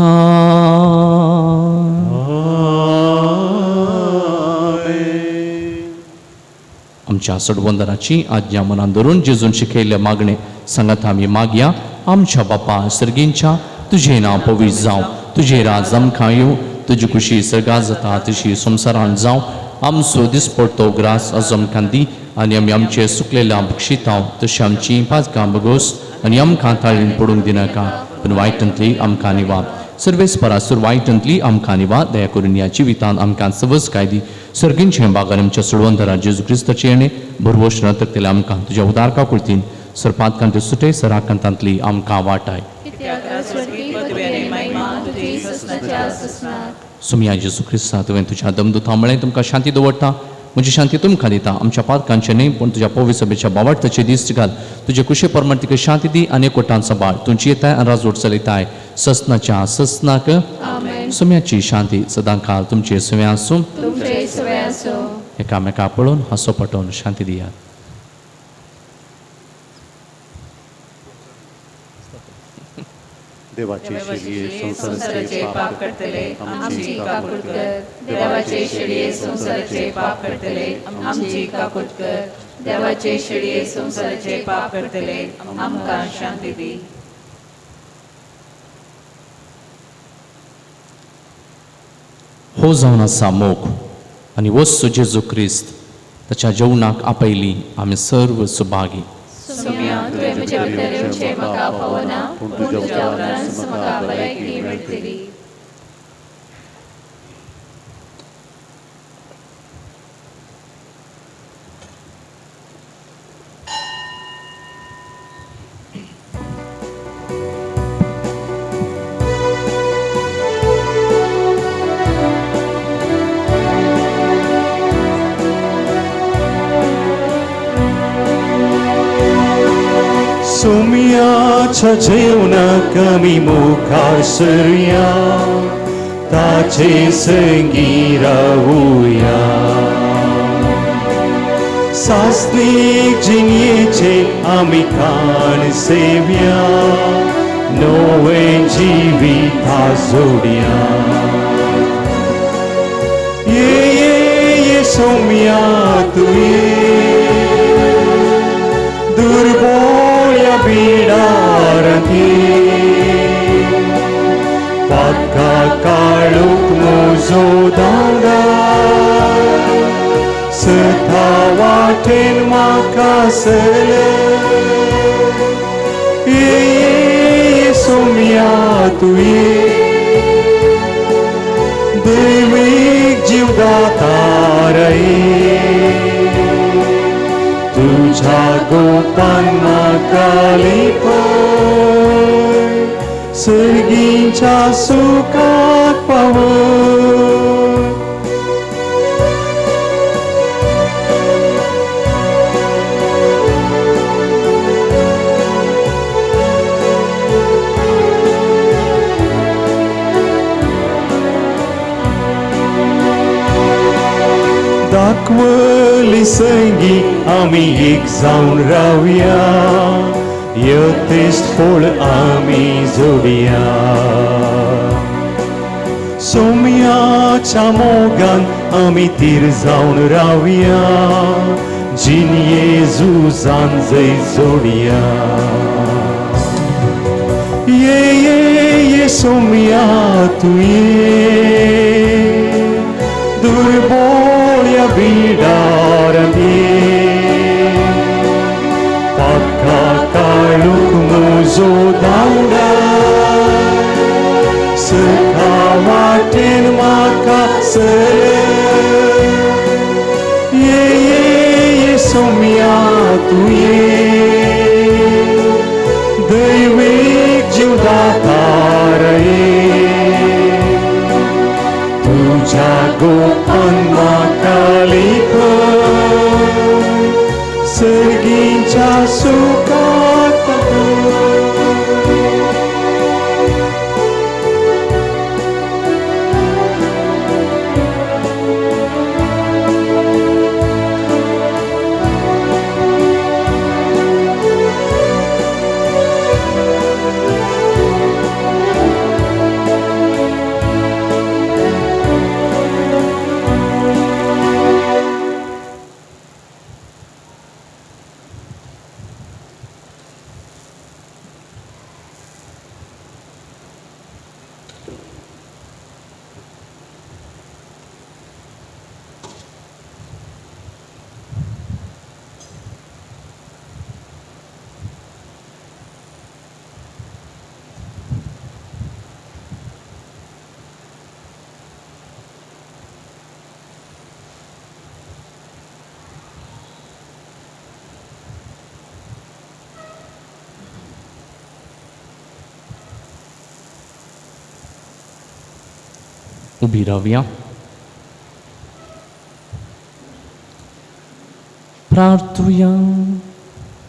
आमच्या सडवंदनाची आज्ञा मनान धरून जेजून शिकयल्ले मागणे सांगात आमी मागया. आमच्या बापा सर्गींच्या तुजें नांव पवित्र जावं, तुजें राज आमकां येवं, तुजी खुशी सर्गां जाता तशी संवसारांत जावं. आमचो दिसपडतो ग्रास आज आमकां दी आनी आमी आमचे सुकलेल्या बक्षितांव तशी आमची पातकां बगोस आनी आमकां ताळीन पडूंक दिनाका, पूण वायटांतली आमकां निवा. सर्वेस्परासूर वायटांतली आमकां निवा. दया करून ह्या जिवितांत आमकां सवस काय दी. सर्गींचे बागान आमच्या सोडवंतरा जेजू क्रिस्ताचे येणे भरवोश नतकतले आमकां तुज्या उदार काकुळतीन सरपातकांते सुटे सराकांतांतली आमकां वाटाय. सुमया जेजू क्रिस्ता तुवें तुज्या दमदुता म्हळें तुमकां शांती दवरता, म्हजी शांती तुमकां दिता. आमच्या पातकांचें न्हय पूण तुज्या पवित्र सभेच्या बावार्थाचे दीस घाल. तुजे कुशे प्रमाण तिका शांती दी आनी एकवटान सांबाळ. तुमची येताय आनी राजवट चलयताय ससनाच्या ससनाक. सुम्याची शांती सदांकाळ तुमचे सुवें आसूं. एकामेका पळोवन हांसो पटोवन शांती दियात. देवाचे शेळये संवसाराचे पाप करतले आमची काकूट कर. देवाचे शेळये संवसाराचे पाप करतले आमची काकूट कर. देवाचे शेळये संवसाराचे पाप करतले आमकां शांती दी. हो जावन आसा मोग आनी वस्तू जेजू क्रिस्त ताच्या जेवणाक आपयली आमी सर्व सुभागी. सोम्या तुवें म्हजे भितर येवचें म्हाका फावना, पूण तुज्या उपरांत म्हाका भलायकी मेळटली. सोम्याच्या जेवणाक आमी मुखार सरया, ताचे संगी रावुया. सासणीक जिणेचे आमी खाण सेव्या, नवें जिविता जोडया. ये ये ये सोम्या तूं ये, बिडारांती पातका काळूक म्हजो धांवडाय सता वाटेन म्हाका सलय ये सोम्या तुये दैवीक जीवदातारय तुझ्या गोपान म्हाका लिपय सर्गीच्या सुखाक पावय. दाखवली संगी आमी एक जावन रावया यथेश्ट फळ आमी जोडया सोम्याच्या मोगान आमी तीर जावन रावया जिनये झुजान जय जोडया ये ये ये सोम्या तुये दुर्बोळ्या बिडारांनी पातका काळूक म्हजो धांवडाय सखा वाटेन म्हाका सलय ये ये ये सोम्या तुये दैवीक जीवदातारय तुझ्या गोपान म्हाका लिपय सर्गीच्या सुखाक पावय. उभी रावया. प्रार्थुया.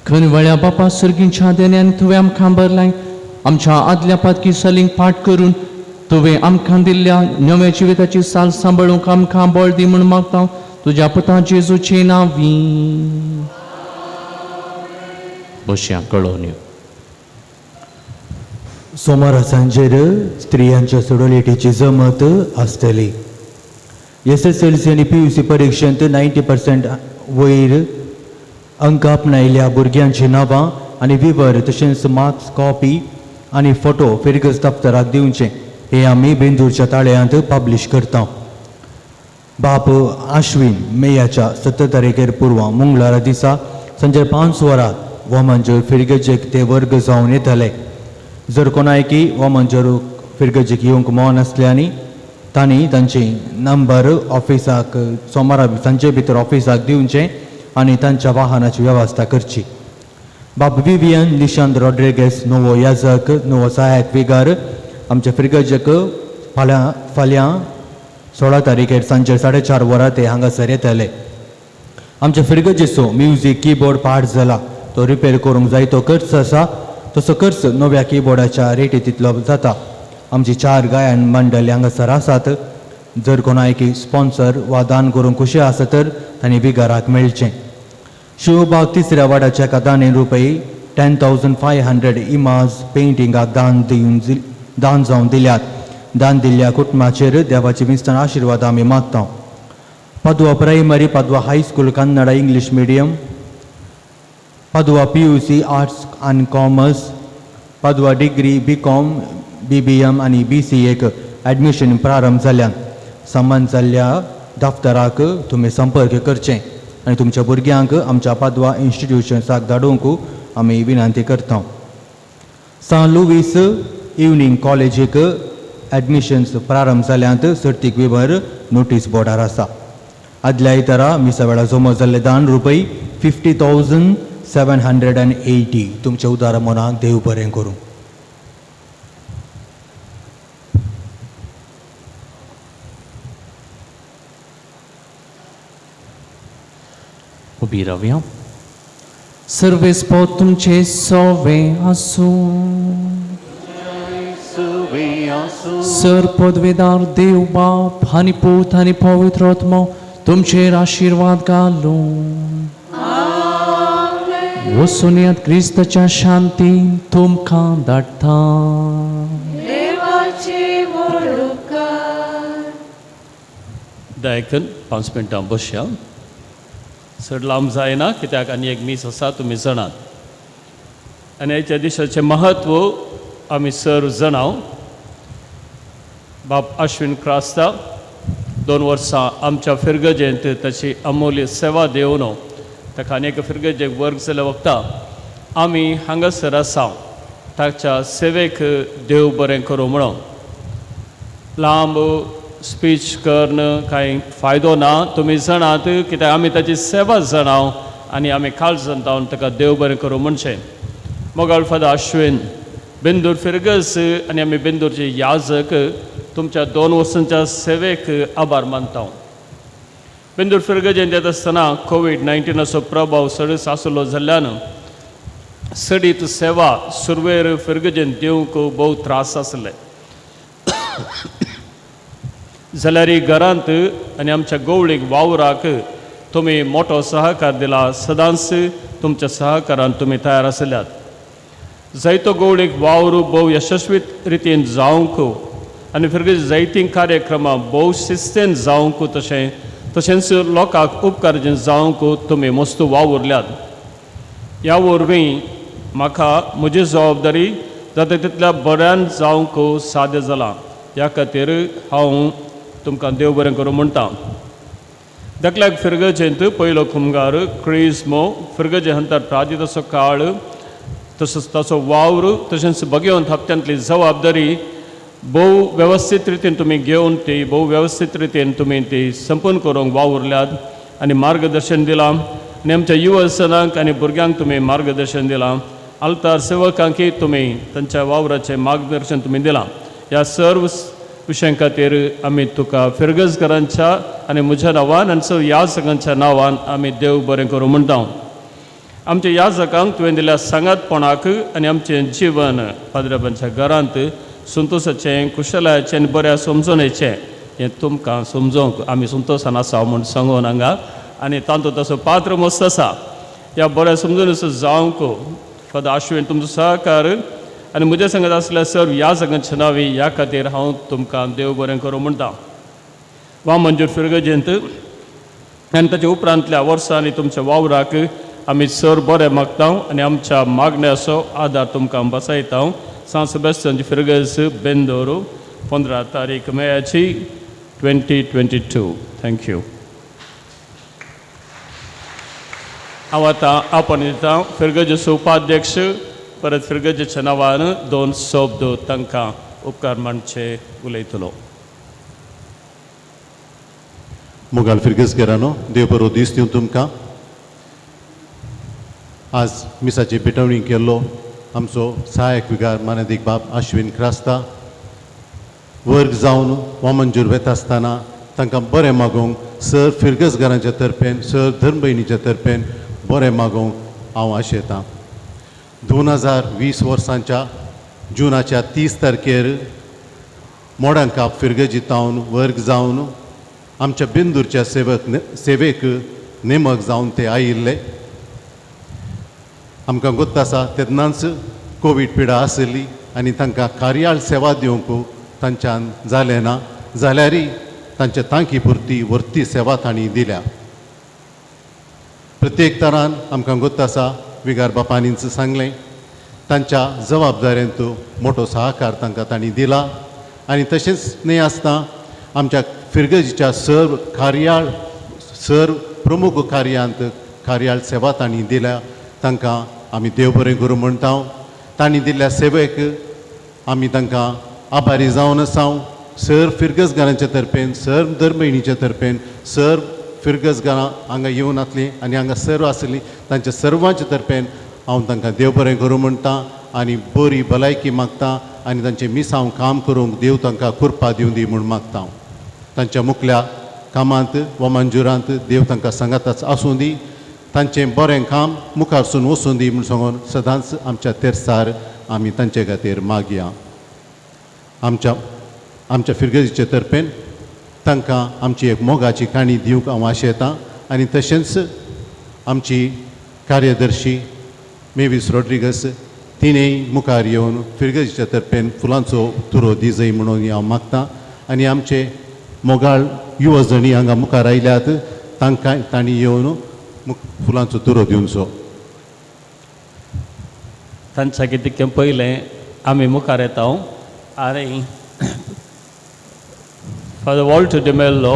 खनवळ्या बापा सर्गींच्या देण्यान तुवें आमकां भरलाय आमच्या आदल्या पातकी सलींक पाठ करून तुवें आमकां दिल्ल्या नव्या जिविताची साल सांबाळूंक आमकां बळ दी म्हूण मागता तुज्या पुता जेजूचे नांवी. बशया कळोवन. सोमारा सांजेर स्त्रियांच्या सोडोलिटीची जमत आसतली. SSLC आनी PUC परिक्षेंत 90% वयर अंक आपणायल्या भुरग्यांची नांवां आनी विवर तशेंच मार्क्स कॉपी आनी फोटो फिरगज दफ्तराक दिवचें हें आमी बेंदूरच्या ताळ्यांत पब्लिश करता. बाप आश्विन मेयाच्या 17 तारखेर पुर्वा मंगळारा दिसा सांजे 5 वरां वामनजोर फिरगजेक ते वर्ग जावन येतले. जर कोणायकी वामनजोर फिरगजेक येवंक मन आसल्यानी तांणी तांचे नंबर ऑफिसाक सोमारा सांजे भितर ऑफिसाक दिवचें आनी तांच्या वाहनाची वेवस्था करची. बाब विवियन निशांत रॉड्रिगेस नवो याजक नवो सहायक विगार आमच्या फिरगजेक फाल्यां 16 तारखेर सांजे 4:30 वरां ते हांगासर येतले. आमच्या फिरगजेचो म्युजीक किबोर्ड पाड जाला तो रिपेर करूंक जाय तो खर्च आसा तसो खर्च नव्या किबोर्डाच्या रेटी तितलो जाता. आमची 4 गायन मंडळी हांगासर आसात. जर कोणायकी स्पॉन्सर वा दान करूंक खुशी आसा तर तांणी बिगाराक मेळचें. शिवबाग तिसऱ्या वाड्याच्या एका दानेन रुपये 10,500 इमाज पेंटिंगाक दान दिवन दान जावन दिल्यात. दान दिल्ल्या कुटुंबाचेर देवाची विस्तार आशिर्वाद आमी मागता. Padwa primary, Padwa high school Kannada English medium, Padua PUC arts आनी commerce, Padua degree BCom, BBM आनी BCA admission प्रारंभ जाल्यान संबंद जाल्ल्या दफ्तराक तुमी संपर्क करचें आनी तुमच्या भुरग्यांक आमच्या पादवा इन्स्टिट्युशन्साक धाडूंक आमी विनंती करता. सान लुवीस इवनींग कॉलेजीक एडमिशन्स प्रारंभ जाल्यांत. सर्तीक विवर नोटीस बोर्डार आसा. आदल्या आयतारा मिसा वेळार जमो जाल्ले दान रुपय 50,780. तुमच्या उदार मनाक देव बरें करूं. उबी रावया. सर्वेस्पोत तुमचे सोवे आसूं. सर पदवेदार देव बाप आनी पूत आनी पवित्र आत्मो तुमचेर आशिर्वाद घालूं. वसुन्यात क्रिस्ताच्या शांतीन तुमकां धाडटा. दयाकन 5 मिनटां बसया. चड लांब जायना कित्याक आनी एक मीस आसा तुमी जाणात आनी ह्या दिसाचें म्हत्व आमी सर्व जाणां. बाप अश्विन क्रास्ता 2 वर्सां आमच्या फिरगजेंत ताची अमूल्य सेवा दिवन ताका आनी एका फिरगजेक वर्ग जाल्या वखता आमी हांगासर आसा ताच्या सेवेक देव बरें करूं म्हणून. लांब स्पीच करून कांय फायदो ना, तुमी जाणात कित्याक आमी ताची सेवा जाणां आनी आमी काळजान जावन ताका देव बरें करूं म्हणचें. मोगाळ फादर अश्विन बेंदूर फिरगज आनी आमी बेंदूरचे याजक तुमच्या 2 वर्सांच्या सेवेक आभार मानता. बेंदूर फिरगजेंत येता आसतना कोवीड-19 प्रभाव सडीत आसलो जाल्ल्यान सडीत सेवा सुरवेर फिरगजेंत दिवंक भोव त्रास आसले. जाल्यार घरांत आनी आमच्या गोवळीक वावराक तुमी मोटो सहकार दिला. सदांच तुमच्या सहकारान तुमी तयार आसल्यात. जायतो गोवळीक वावर भोव यशस्वी रितीन जावंक आनी फिरगज जायतीं कार्यक्रमां भोव शिस्तेन जावंक तशें तशेंच लोकांक उपकार जावंक तुमी मस्त वावुरल्यात. ह्या वरवीं म्हाका म्हजी जबाबदारी जाता तितल्या बऱ्यान जावंक साध्य जालां. ह्या खातीर हांव तुमकां देव बरें करूं म्हणटा. धाकल्याक फिरगजेंत पयलो खुमगार क्रिज्मो फिरगजे हंतर प्रादिताचो काळ तसोच ताचो वावर तशेंच भगेवन हप्त्यांतली जबाबदारी भोव वेवस्थीत रितीन तुमी घेवन ती भोव वेवस्थीत रितीन तुमी ती संपूर्ण करूंक वावुरल्यात आनी मार्गदर्शन दिलां आनी आमच्या युवजनांक आनी भुरग्यांक तुमी मार्गदर्शन दिलां. आल्तार सेवकांकय तुमी तांच्या वावराचें मार्गदर्शन तुमी दिलां. ह्या सर्व विशयां खातीर आमी तुका फिरगजकारांच्या आनी म्हज्या नांवान आनी सर्व याजकांच्या नांवान आमी देव बरें करूं म्हणटा. आमच्या याजकांक तुवें दिल्या सांगातपणाक आनी आमचें जिवन पाद्रबांच्या घरांत संतोशाचें कुशलाचें आनी बऱ्या समजणेचें हें तुमकां समजोवंक आमी संतोशान आसा म्हूण सांगून हांगा आनी तातूंत तसो पात्र मस्त आसा. ह्या बऱ्या समजणेचो जावंक फादर आश्विन तुमचो सहकार आनी म्हज्या संगत आसल्या सर्व ह्या सगळ्यांच्या नांवी ह्या खातीर हांव तुमकां देव बरें करूं म्हणटा. वा मंजूर फिरगजेंत आनी ताच्या उपरांतल्या वर्सांनी तुमच्या वावराक आमी सर बरें मागता आनी आमच्या मागण्याचो आदार तुमकां बसयता. सांत सेबास्तियांची फिरगज बेंदोर 15 तारीख मेयाची 2022. Thank you. हांव आतां आपण दिता फिरगजेचो उपाध्यक्ष परत फिरगजेच्या नांवान 2 शब्द तांकां उपकार मानचे उलयतलो. मोगाल फिरगजकारांनो देव बरो दीस दिवं तुमकां. आज मिसाची भेटवणी केल्लो आमचो सहायक विगार मानादीक बाब आश्विन क्रास्ता वर्ग जावन वामनजूर वेता आसतना तांकां बरें मागूंक सर फिरगजकारांच्या तर्फेन सर धर्मभयणीच्या तर्फेन बरें मागूंक हांव आशेतां. 2020 वर्सांच्या जुनाच्या 30 तारखेर मोडांकाप फिरगजी तावन वर्ग जावन आमच्या बेंदूरच्या सेवेक नेमक जावन ते आयिल्ले. आमकां गोत्त आसा तेन्नाच कोवीड पिडा आसली आनी तांकां कार्याळ सेवा दिवंक तांच्यान जालें ना, जाल्यारय तांच्या तांकी पुरती व्हरती सेवा तांणी दिल्या. प्रत्येक तरान आमकां गोत्त आसा विगार बापांनीच सांगलें. तांच्या जबाबदारेंत मोटो सहकार तांकां तांणी दिला आनी तशेंच न्हय आसतना आमच्या फिरगजीच्या सर्व कार्याळ सर्व प्रमुख कार्यांत कार्याळ सेवा तांणी दिल्या. तांकां आमी देव बरें करूं म्हणटा. तांणी दिल्ल्या सेवेक आमी तांकां आभारी जावन आसा. सर फिरगजगारांच्या तर्फेन, सर धर्मभयणीच्या तर्फेन, सर फिरगजगारां हांगा येवन आसलीं आनी हांगा सर्व आसलीं तांच्या सर्वांच्या तर्फेन हांव तांकां देव बरें करूं म्हणटा आनी बरी भलायकी मागता आनी तांचें मिसांव काम करूंक देव तांकां कृपा दिवं दी म्हूण मागता. तांच्या मुखल्या कामांत वा मंजुरांत देव तांकां सांगाताच आसूं दी, तांचें बरें काम मुखारसून वचूं दी म्हूण सांगून सदांच आमच्या तेर्सार आमी तांचे खातीर मागया. आमच्या आमच्या फिरगजीचे तर्फेन तांकां आमची एक मोगाची काणी दिवंक हांव आशेतां आनी तशेंच आमची कार्यदर्शी मेवीस रॉड्रिगस तिणें मुखार येवन फिरगजीच्या तर्फेन फुलांचो तुरो दिजय म्हणून हांव मागतां. आनी आमचे मोगाळ युवजणी हांगा मुखार आयल्यात तांकां तांणी येवन फुलांचो तुरो दिवचो. तांच्या कितें पयलें आमी मुखार येता आनी father Walter D'Mello,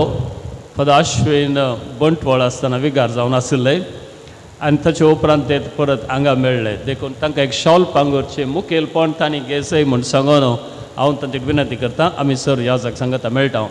father Ashwin Bantwal आसतना विगार जावन आशिल्ले आनी ताचे उपरांत ते परत हांगा मेळ्ळे. देखून तांकां एक शॉल पांगुरचें मुखेलपण तांणी घेसय म्हूण सांगून हांव तांचे विनंती करता. आमी सर ह्या जाग सांगता मेळटा.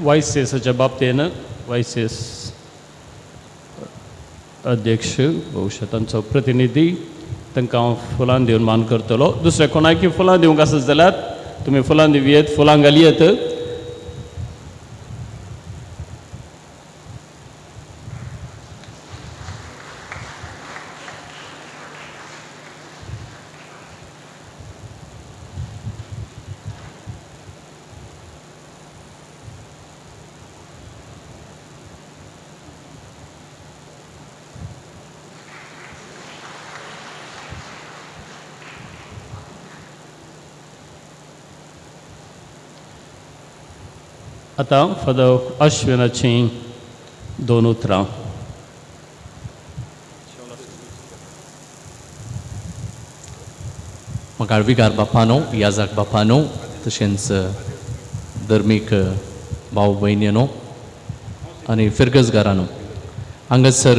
वायसीएसाच्या बाबतीन वायसीएस अध्यक्ष भोवशा तांचो प्रतिनिधी तांकां हांव फुलां दिवन मान करतलो. दुसरें कोणाकी फुलां दिवंक आसत जाल्यार तुमी फुलां दिवयेत, फुलां घालयेत. आतां फादर अश्विनाचीं दोन उतरां. म्हाका विगार बापानो, याजाक बापानो, तशेंच धर्मीक भाव भयणीनो आनी फिरगजगारानो, हांगासर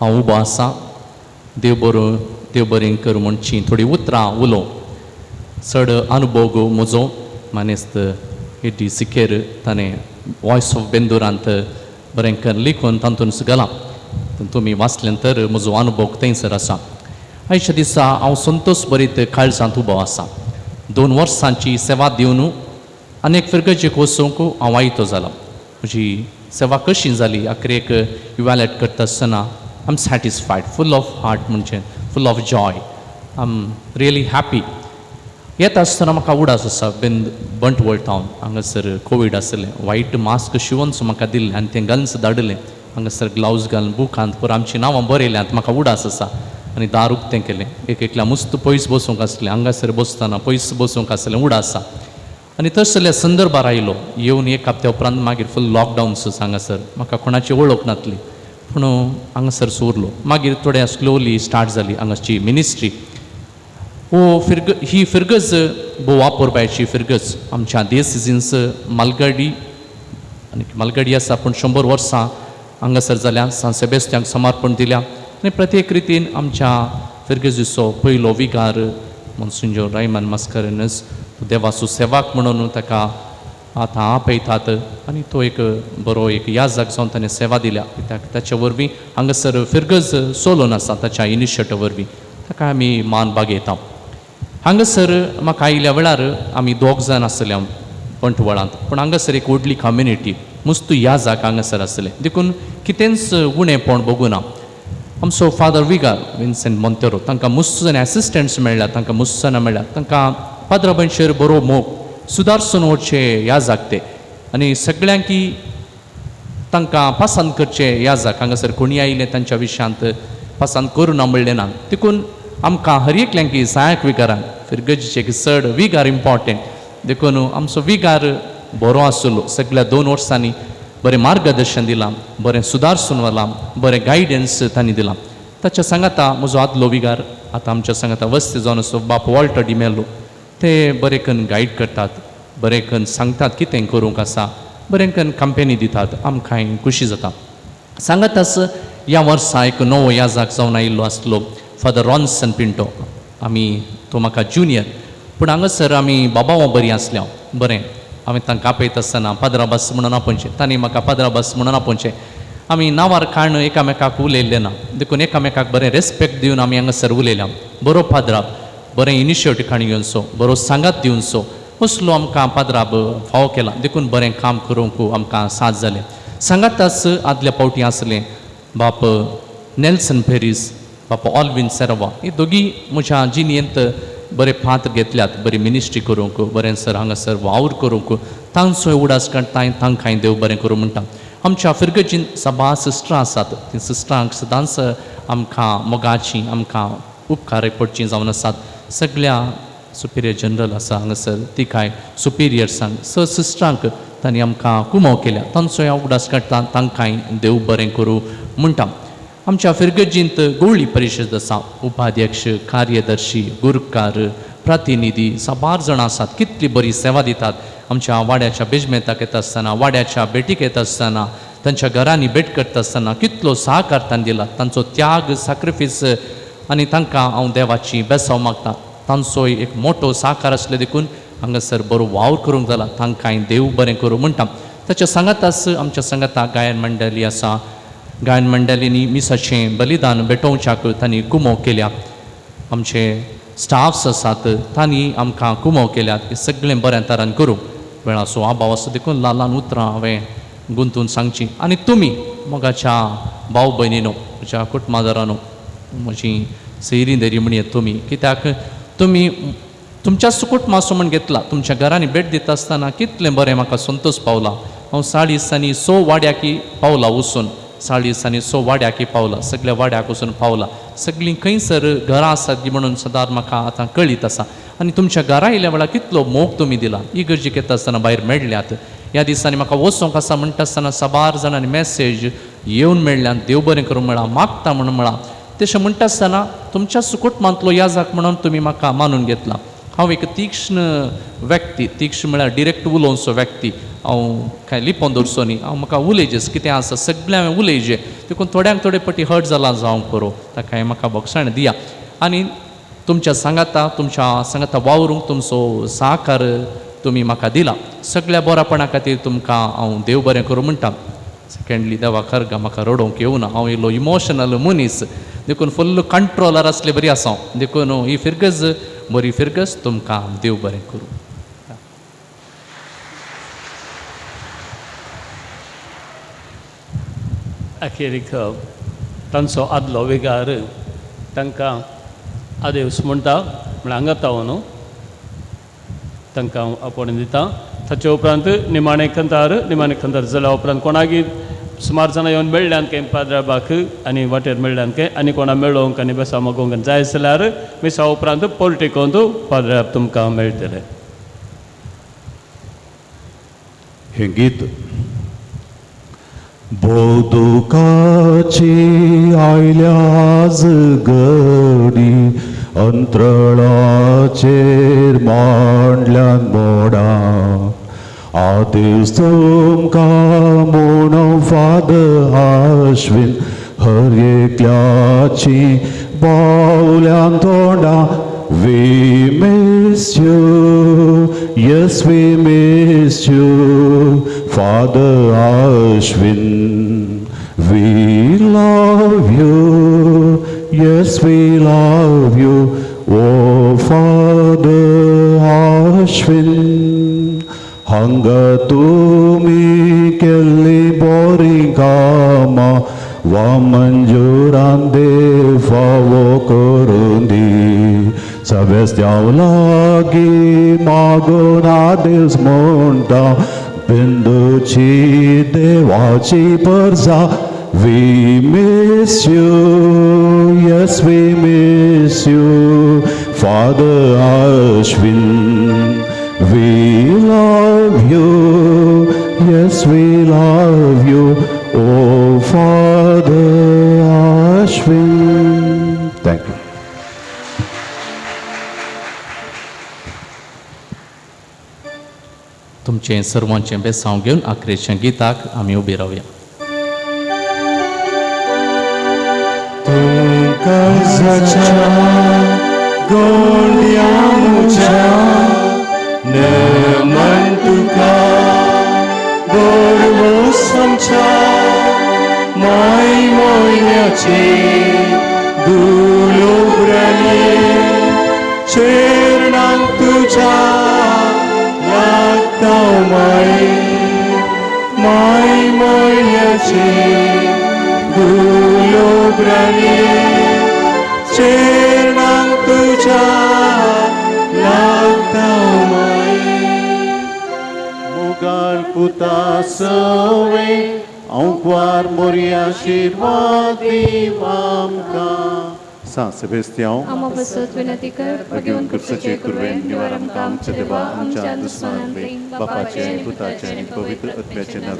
हांव उबो आसा. देव बरो देव बरें कर म्हणची थोडीं उतरां उलोवं. चड अनुभव म्हजो मानेस्त एटी सिकेर ताणें वॉयस ऑफ बेंदुरांत बरें करून लिखून तातूंत घालां. तुमी वाचलें तर म्हजो अनुभव थंयसर आसा. आयच्या दिसा हांव संतोश बरीत काळजांत उबो आसा. 2 वर्सांची सेवा दिवन आनी एक फिरगजेक वचूंक हांव आयतो जाला. म्हजी सेवा कशी जाली अखेरेक इव्हॅल्युएट करता आसतना I am satisfied, full of heart, म्हणजे full of joy, I am really happy. येता आसतना म्हाका उडास आसा बंटवळ टावन हांगासर कोवीड आसलें, वायट मास्क शिंवून म्हाका दिल्लें आनी तें घालून धाडलें. हांगासर ग्लावज घालून बुकांत पुरो आमचीं नांवां बरयल्यांत. म्हाका उडास आसा आनी दार उक्तें केलें. एक एकल्या मुस्त पयस बसूंक आसलें, हांगासर बसतना पयस बसूंक आसलें, उडास आसा. आनी तसल्या संदर्भार आयलो येवन एक हप्त्या उपरांत मागीर फूल लॉकडावन हांगासर म्हाका कोणाची वळख नासली पूण हांगासर उरलो. मागीर थोड्या स्लोली स्टार्ट जाली हांगाची मिनिस्ट्री. हो फिरग ही फिरगज भोव वापरपाची फिरगज आमच्या देसिजींस मालगाडी आनी मालगाडी आसा पूण 100 वर्सां हांगासर जाल्या सान सेबेस्त्यांक समर्पण दिल्या आनी प्रत्येक रितीन आमच्या फिरगजीचो पयलो विगार मोन्सिंजोर रायमन मास्करेनस देवाचो सेवाक म्हणून ताका आतां आपयतात आनी तो एक बरो एक याजक जावन ताणें सेवा दिल्या. कित्याक ताचे वरवीं हांगासर फिरगज सोलोन आसा ताच्या इनिशिएटिव वरवीं ताका आमी मान बागयता. हांगासर म्हाका आयिल्ल्या वेळार आमी 2 जाण आसले, बंटवाळांत, पूण हांगासर एक व्हडली कम्युनिटी मुस्तू याजाक हांगासर आसले, देखून कितेंच उणेपण बगुना. आमचो फादर विगार विन्सेंट मोंतेरो तांकां मुस्तू जाण एसिस्टंट्स मेळ्ळ्या, तांकां मुस्तू जाणां मेळ्ळ्या, तांकां पाद्रा भयणचेर बरो मोग सुदारसून वचचे याजाक ते आनी सगळ्यांकी तांकां पसंत करचे याजाक. हांगासर कोणी आयिल्ले तांच्या विशयांत पसंत करूं ना म्हणलें ना, देखून आमकां हर एकल्यांकी सहायक विगारांक फिरगजीचे चड विगार इम्पॉर्टंट. देखून आमचो विगार बरो आसलो, सगळ्या 2 वर्सांनी बरें मार्गदर्शन दिलां, बरें सुदारसून व्हलां, बरें गायडन्स तांणी दिलां. ताच्या सांगाता म्हजो आदलो विगार आतां आमच्या सांगाता वस्ती जावन आसो बाप वॉल्टर डिमेलो, ते बरें करून गायड करतात, बरें करून सांगतात कितें करूंक आसा, बरें करून कंपेनी दितात, आमकांय खुशी जाता. सांगाताच ह्या वर्सा एक नवो याजाक जावन आयिल्लो आसलो फादर रॉन्सन पिंटो. आमी तो म्हाका ज्युनियर, पूण हांगासर आमी बाबावां बरीं आसल्या. बरें हांवें तांकां आपयता आसतना पाद्राबास म्हणून आपोवचें, तांणी म्हाका पाद्राबास म्हणून आपोवचें. आमी नांवार काण एकामेकाक उलयल्लें ना, देखून एकामेकाक बरें रेस्पेक्ट दिवन आमी हांगासर उलयल्या. बरो पाद्राब, बरें इनिशिएटीव काणी घेवचो, बरो सांगात दिवचो, असलो आमकां पाद्राब फावो केला, देखून बरें काम करूंक आमकां साथ जालें. सांगाताच आदल्या फावटी आसलें बाप नेल्सन पेरीस, बाप ऑलवीन सेरवा, ही दोगी म्हज्या जिणेंत बरें पात्र घेतल्यात, बरी मिनिस्ट्री करूंक, बरें सर हांगासर वावर करूंक, तांचो उडास काडटा, तांकांय देव बरें करूं म्हणटा. आमच्या फिरगजीन सभा सिस्टरां आसात, ती सिस्टरांक सदांच आमकां मोगाची आमकां उपकार पडचीं जावन आसात. सगळ्या सुपिरियर जनरल आसा हांगासर, तिकाय सुपिरियर्सांक स सिस्टरांक तांणी आमकां कुमो केल्या, तांचो हांव उगडास काडटा, तांकांय देव बरें करूं म्हणटा. आमच्या फिरगजींत गोवळी परिशद आसा, उपाध्यक्ष, कार्यदर्शी, गुरकार, प्रतिनिधी साबार जाणां आसात. कितली बरी सेवा दितात. आमच्या वाड्याच्या बेजमेंताक येता आसतना, वाड्याच्या भेटीक येता आसतना, तांच्या घरांनी भेट करता आसतना कितलो सहकार तांणी दिला, तांचो त्याग सॅक्रिफायस आनी तांकां हांव देवाची बेसांव मागता. तांचोय एक मोटो सहकार आसलो देखून हांगासर बरो वावर करूंक जाला, तांकांय देव बरें करूं म्हणटा. ताच्या सांगाताच आमच्या सांगाता गायन मंडळी आसा. गायन मंडळींनी मिसाचें बलिदान भेटोवच्याक तांणी कुमो केल्या. आमचे स्टाफ्स आसात तांणी आमकां कुमो केल्यात. हें सगळें बऱ्या तरान करूंक वेळाचो अभाव आसा देखून ल्हान ल्हान उतरां हांवें गुंतून सांगचीं. आनी तुमी मोगाच्या भाव भयणीनो, म्हज्या कुटुंबादारानो, म्हजी सैरी दरी म्हणयेत तुमी, कित्याक तुमी तुमच्या कुटुंबाचो म्हण घेतला. तुमच्या घरांनी भेट दिता आसतना कितलें बरें म्हाका संतोश पावला. हांव 40 आनी 100 वाड्याकी पावला वचून, 40 आनी 100 वाड्याकी पावला, सगळ्या वाड्याक वचून पावला. सगळीं खंयसर घरां आसात ती म्हणून सदांच म्हाका आतां कळीत आसा. आनी तुमच्या घरा येयल्या वेळार कितलो मोग तुमी दिला. इगर्जेक येता आसतना भायर मेळ्ळ्यात. ह्या दिसांनी म्हाका वचोंक आसा म्हणटा आसतना साबार जाणांनी मॅसेज येवन मेळ्ळ्यान, देव बरें करूं म्हळां, मागता म्हणून म्हळां. तशें म्हणटा आसतना तुमच्या कुटुंबांतलो याजाक म्हणून तुमी म्हाका मानून घेतला. हांव एक तीक्ष्ण व्यक्ती, तीक्ष्ण म्हळ्यार डिरेक्ट उलोवचो व्यक्ती. हांव कांय लिपोवन दवरचो न्ही, हांव म्हाका उलयजेच कितें आसा सगळें हांवें उलयजें. देखून थोड्यांक थोडे पटी हर्ट जाला जावंक पुरो, ताकाय म्हाका भोगसाण दिया. आनी तुमच्या सांगाता, तुमच्या सांगाता वावरूंक तुमचो सहकार तुमी म्हाका दिला. सगळ्या बऱ्यापणा खातीर तुमकां हांव देव बरें करूं म्हणटा. सेकेंडली देवा खरगा म्हाका रडोवंक येवना, हांव इल्लो इमोशनल मनीस, देखून फुल्ल कंट्रोलर आसले बरी आसा हांव. देखून ही फिरगज बरी फिरगज, तुमकां देव बरें करूं. अखेरीक तांचो आदलो विगार तांकां आदेवस म्हणटा म्हळ्यार हांगा न्हू तांकां हांव आपोवणें दिता. ताचे उपरांत निमाणें खंतार, निमाणें खंतार जाल्या उपरांत कोणागीर सुमार जाणां येवन मेळ्ळ्यान खंय पाद्राबाक आनी वाटेर मेळ्ळ्यान खंय आनी कोणा मेळोवंक आनी बेसांव मागोवंक जाय जाल्यार मिसा उपरांत पोलिटिकोंत पाद्राब तुमकां मेळटलें. हें गीत बोदुकाची आयल्याज गडी अंतराळाचेर मांडल्यान मोडां आदेश तुमकां म्हणून फादर आश्विन हर एकल्याची बावल्यान तोंडां. We miss you, yes we miss you, Father Ashwin. We love you, yes we love you, oh Father Ashwin. हांगा तुमी केल्ली बोरी कामां वा मंजूरान देव फावो करून दी. सवेस्त्यांव लागीं मागून आदेस म्हणटा बिंदूची देवाची परजा. We miss you, yes we miss you, Father Ashwin. We love you, yes we love you, oh Father Ashwin. Thank you. तुमचें सर्वांचें बेसांव घेवन आखरेच्या गीताक आमी उबी रावया. तूं काळजाच्या गोंड्या म्हज्या नमन तुका गोरवोस आमच्या माय मोयण्याचे दुलोब्रांनी चेरणांक तुज्या लागता माय माय मोयण्याचे दुलोब्रांनी चेरणांक तुज्या लागता माय. मुगाळ पुता सवे आंकवार मोरी आशिर्वाद दीव आमकां. सांत सेबेस्त्यांव आमा पासत विनंती कर. भगवंत कुर्साचे कुर्वेन निवार आमकां आमच्या देवा आमच्या दुस्मानांतले बापाचे आनी पुताचे आनी पवित्र आत्म्याचे नांवे.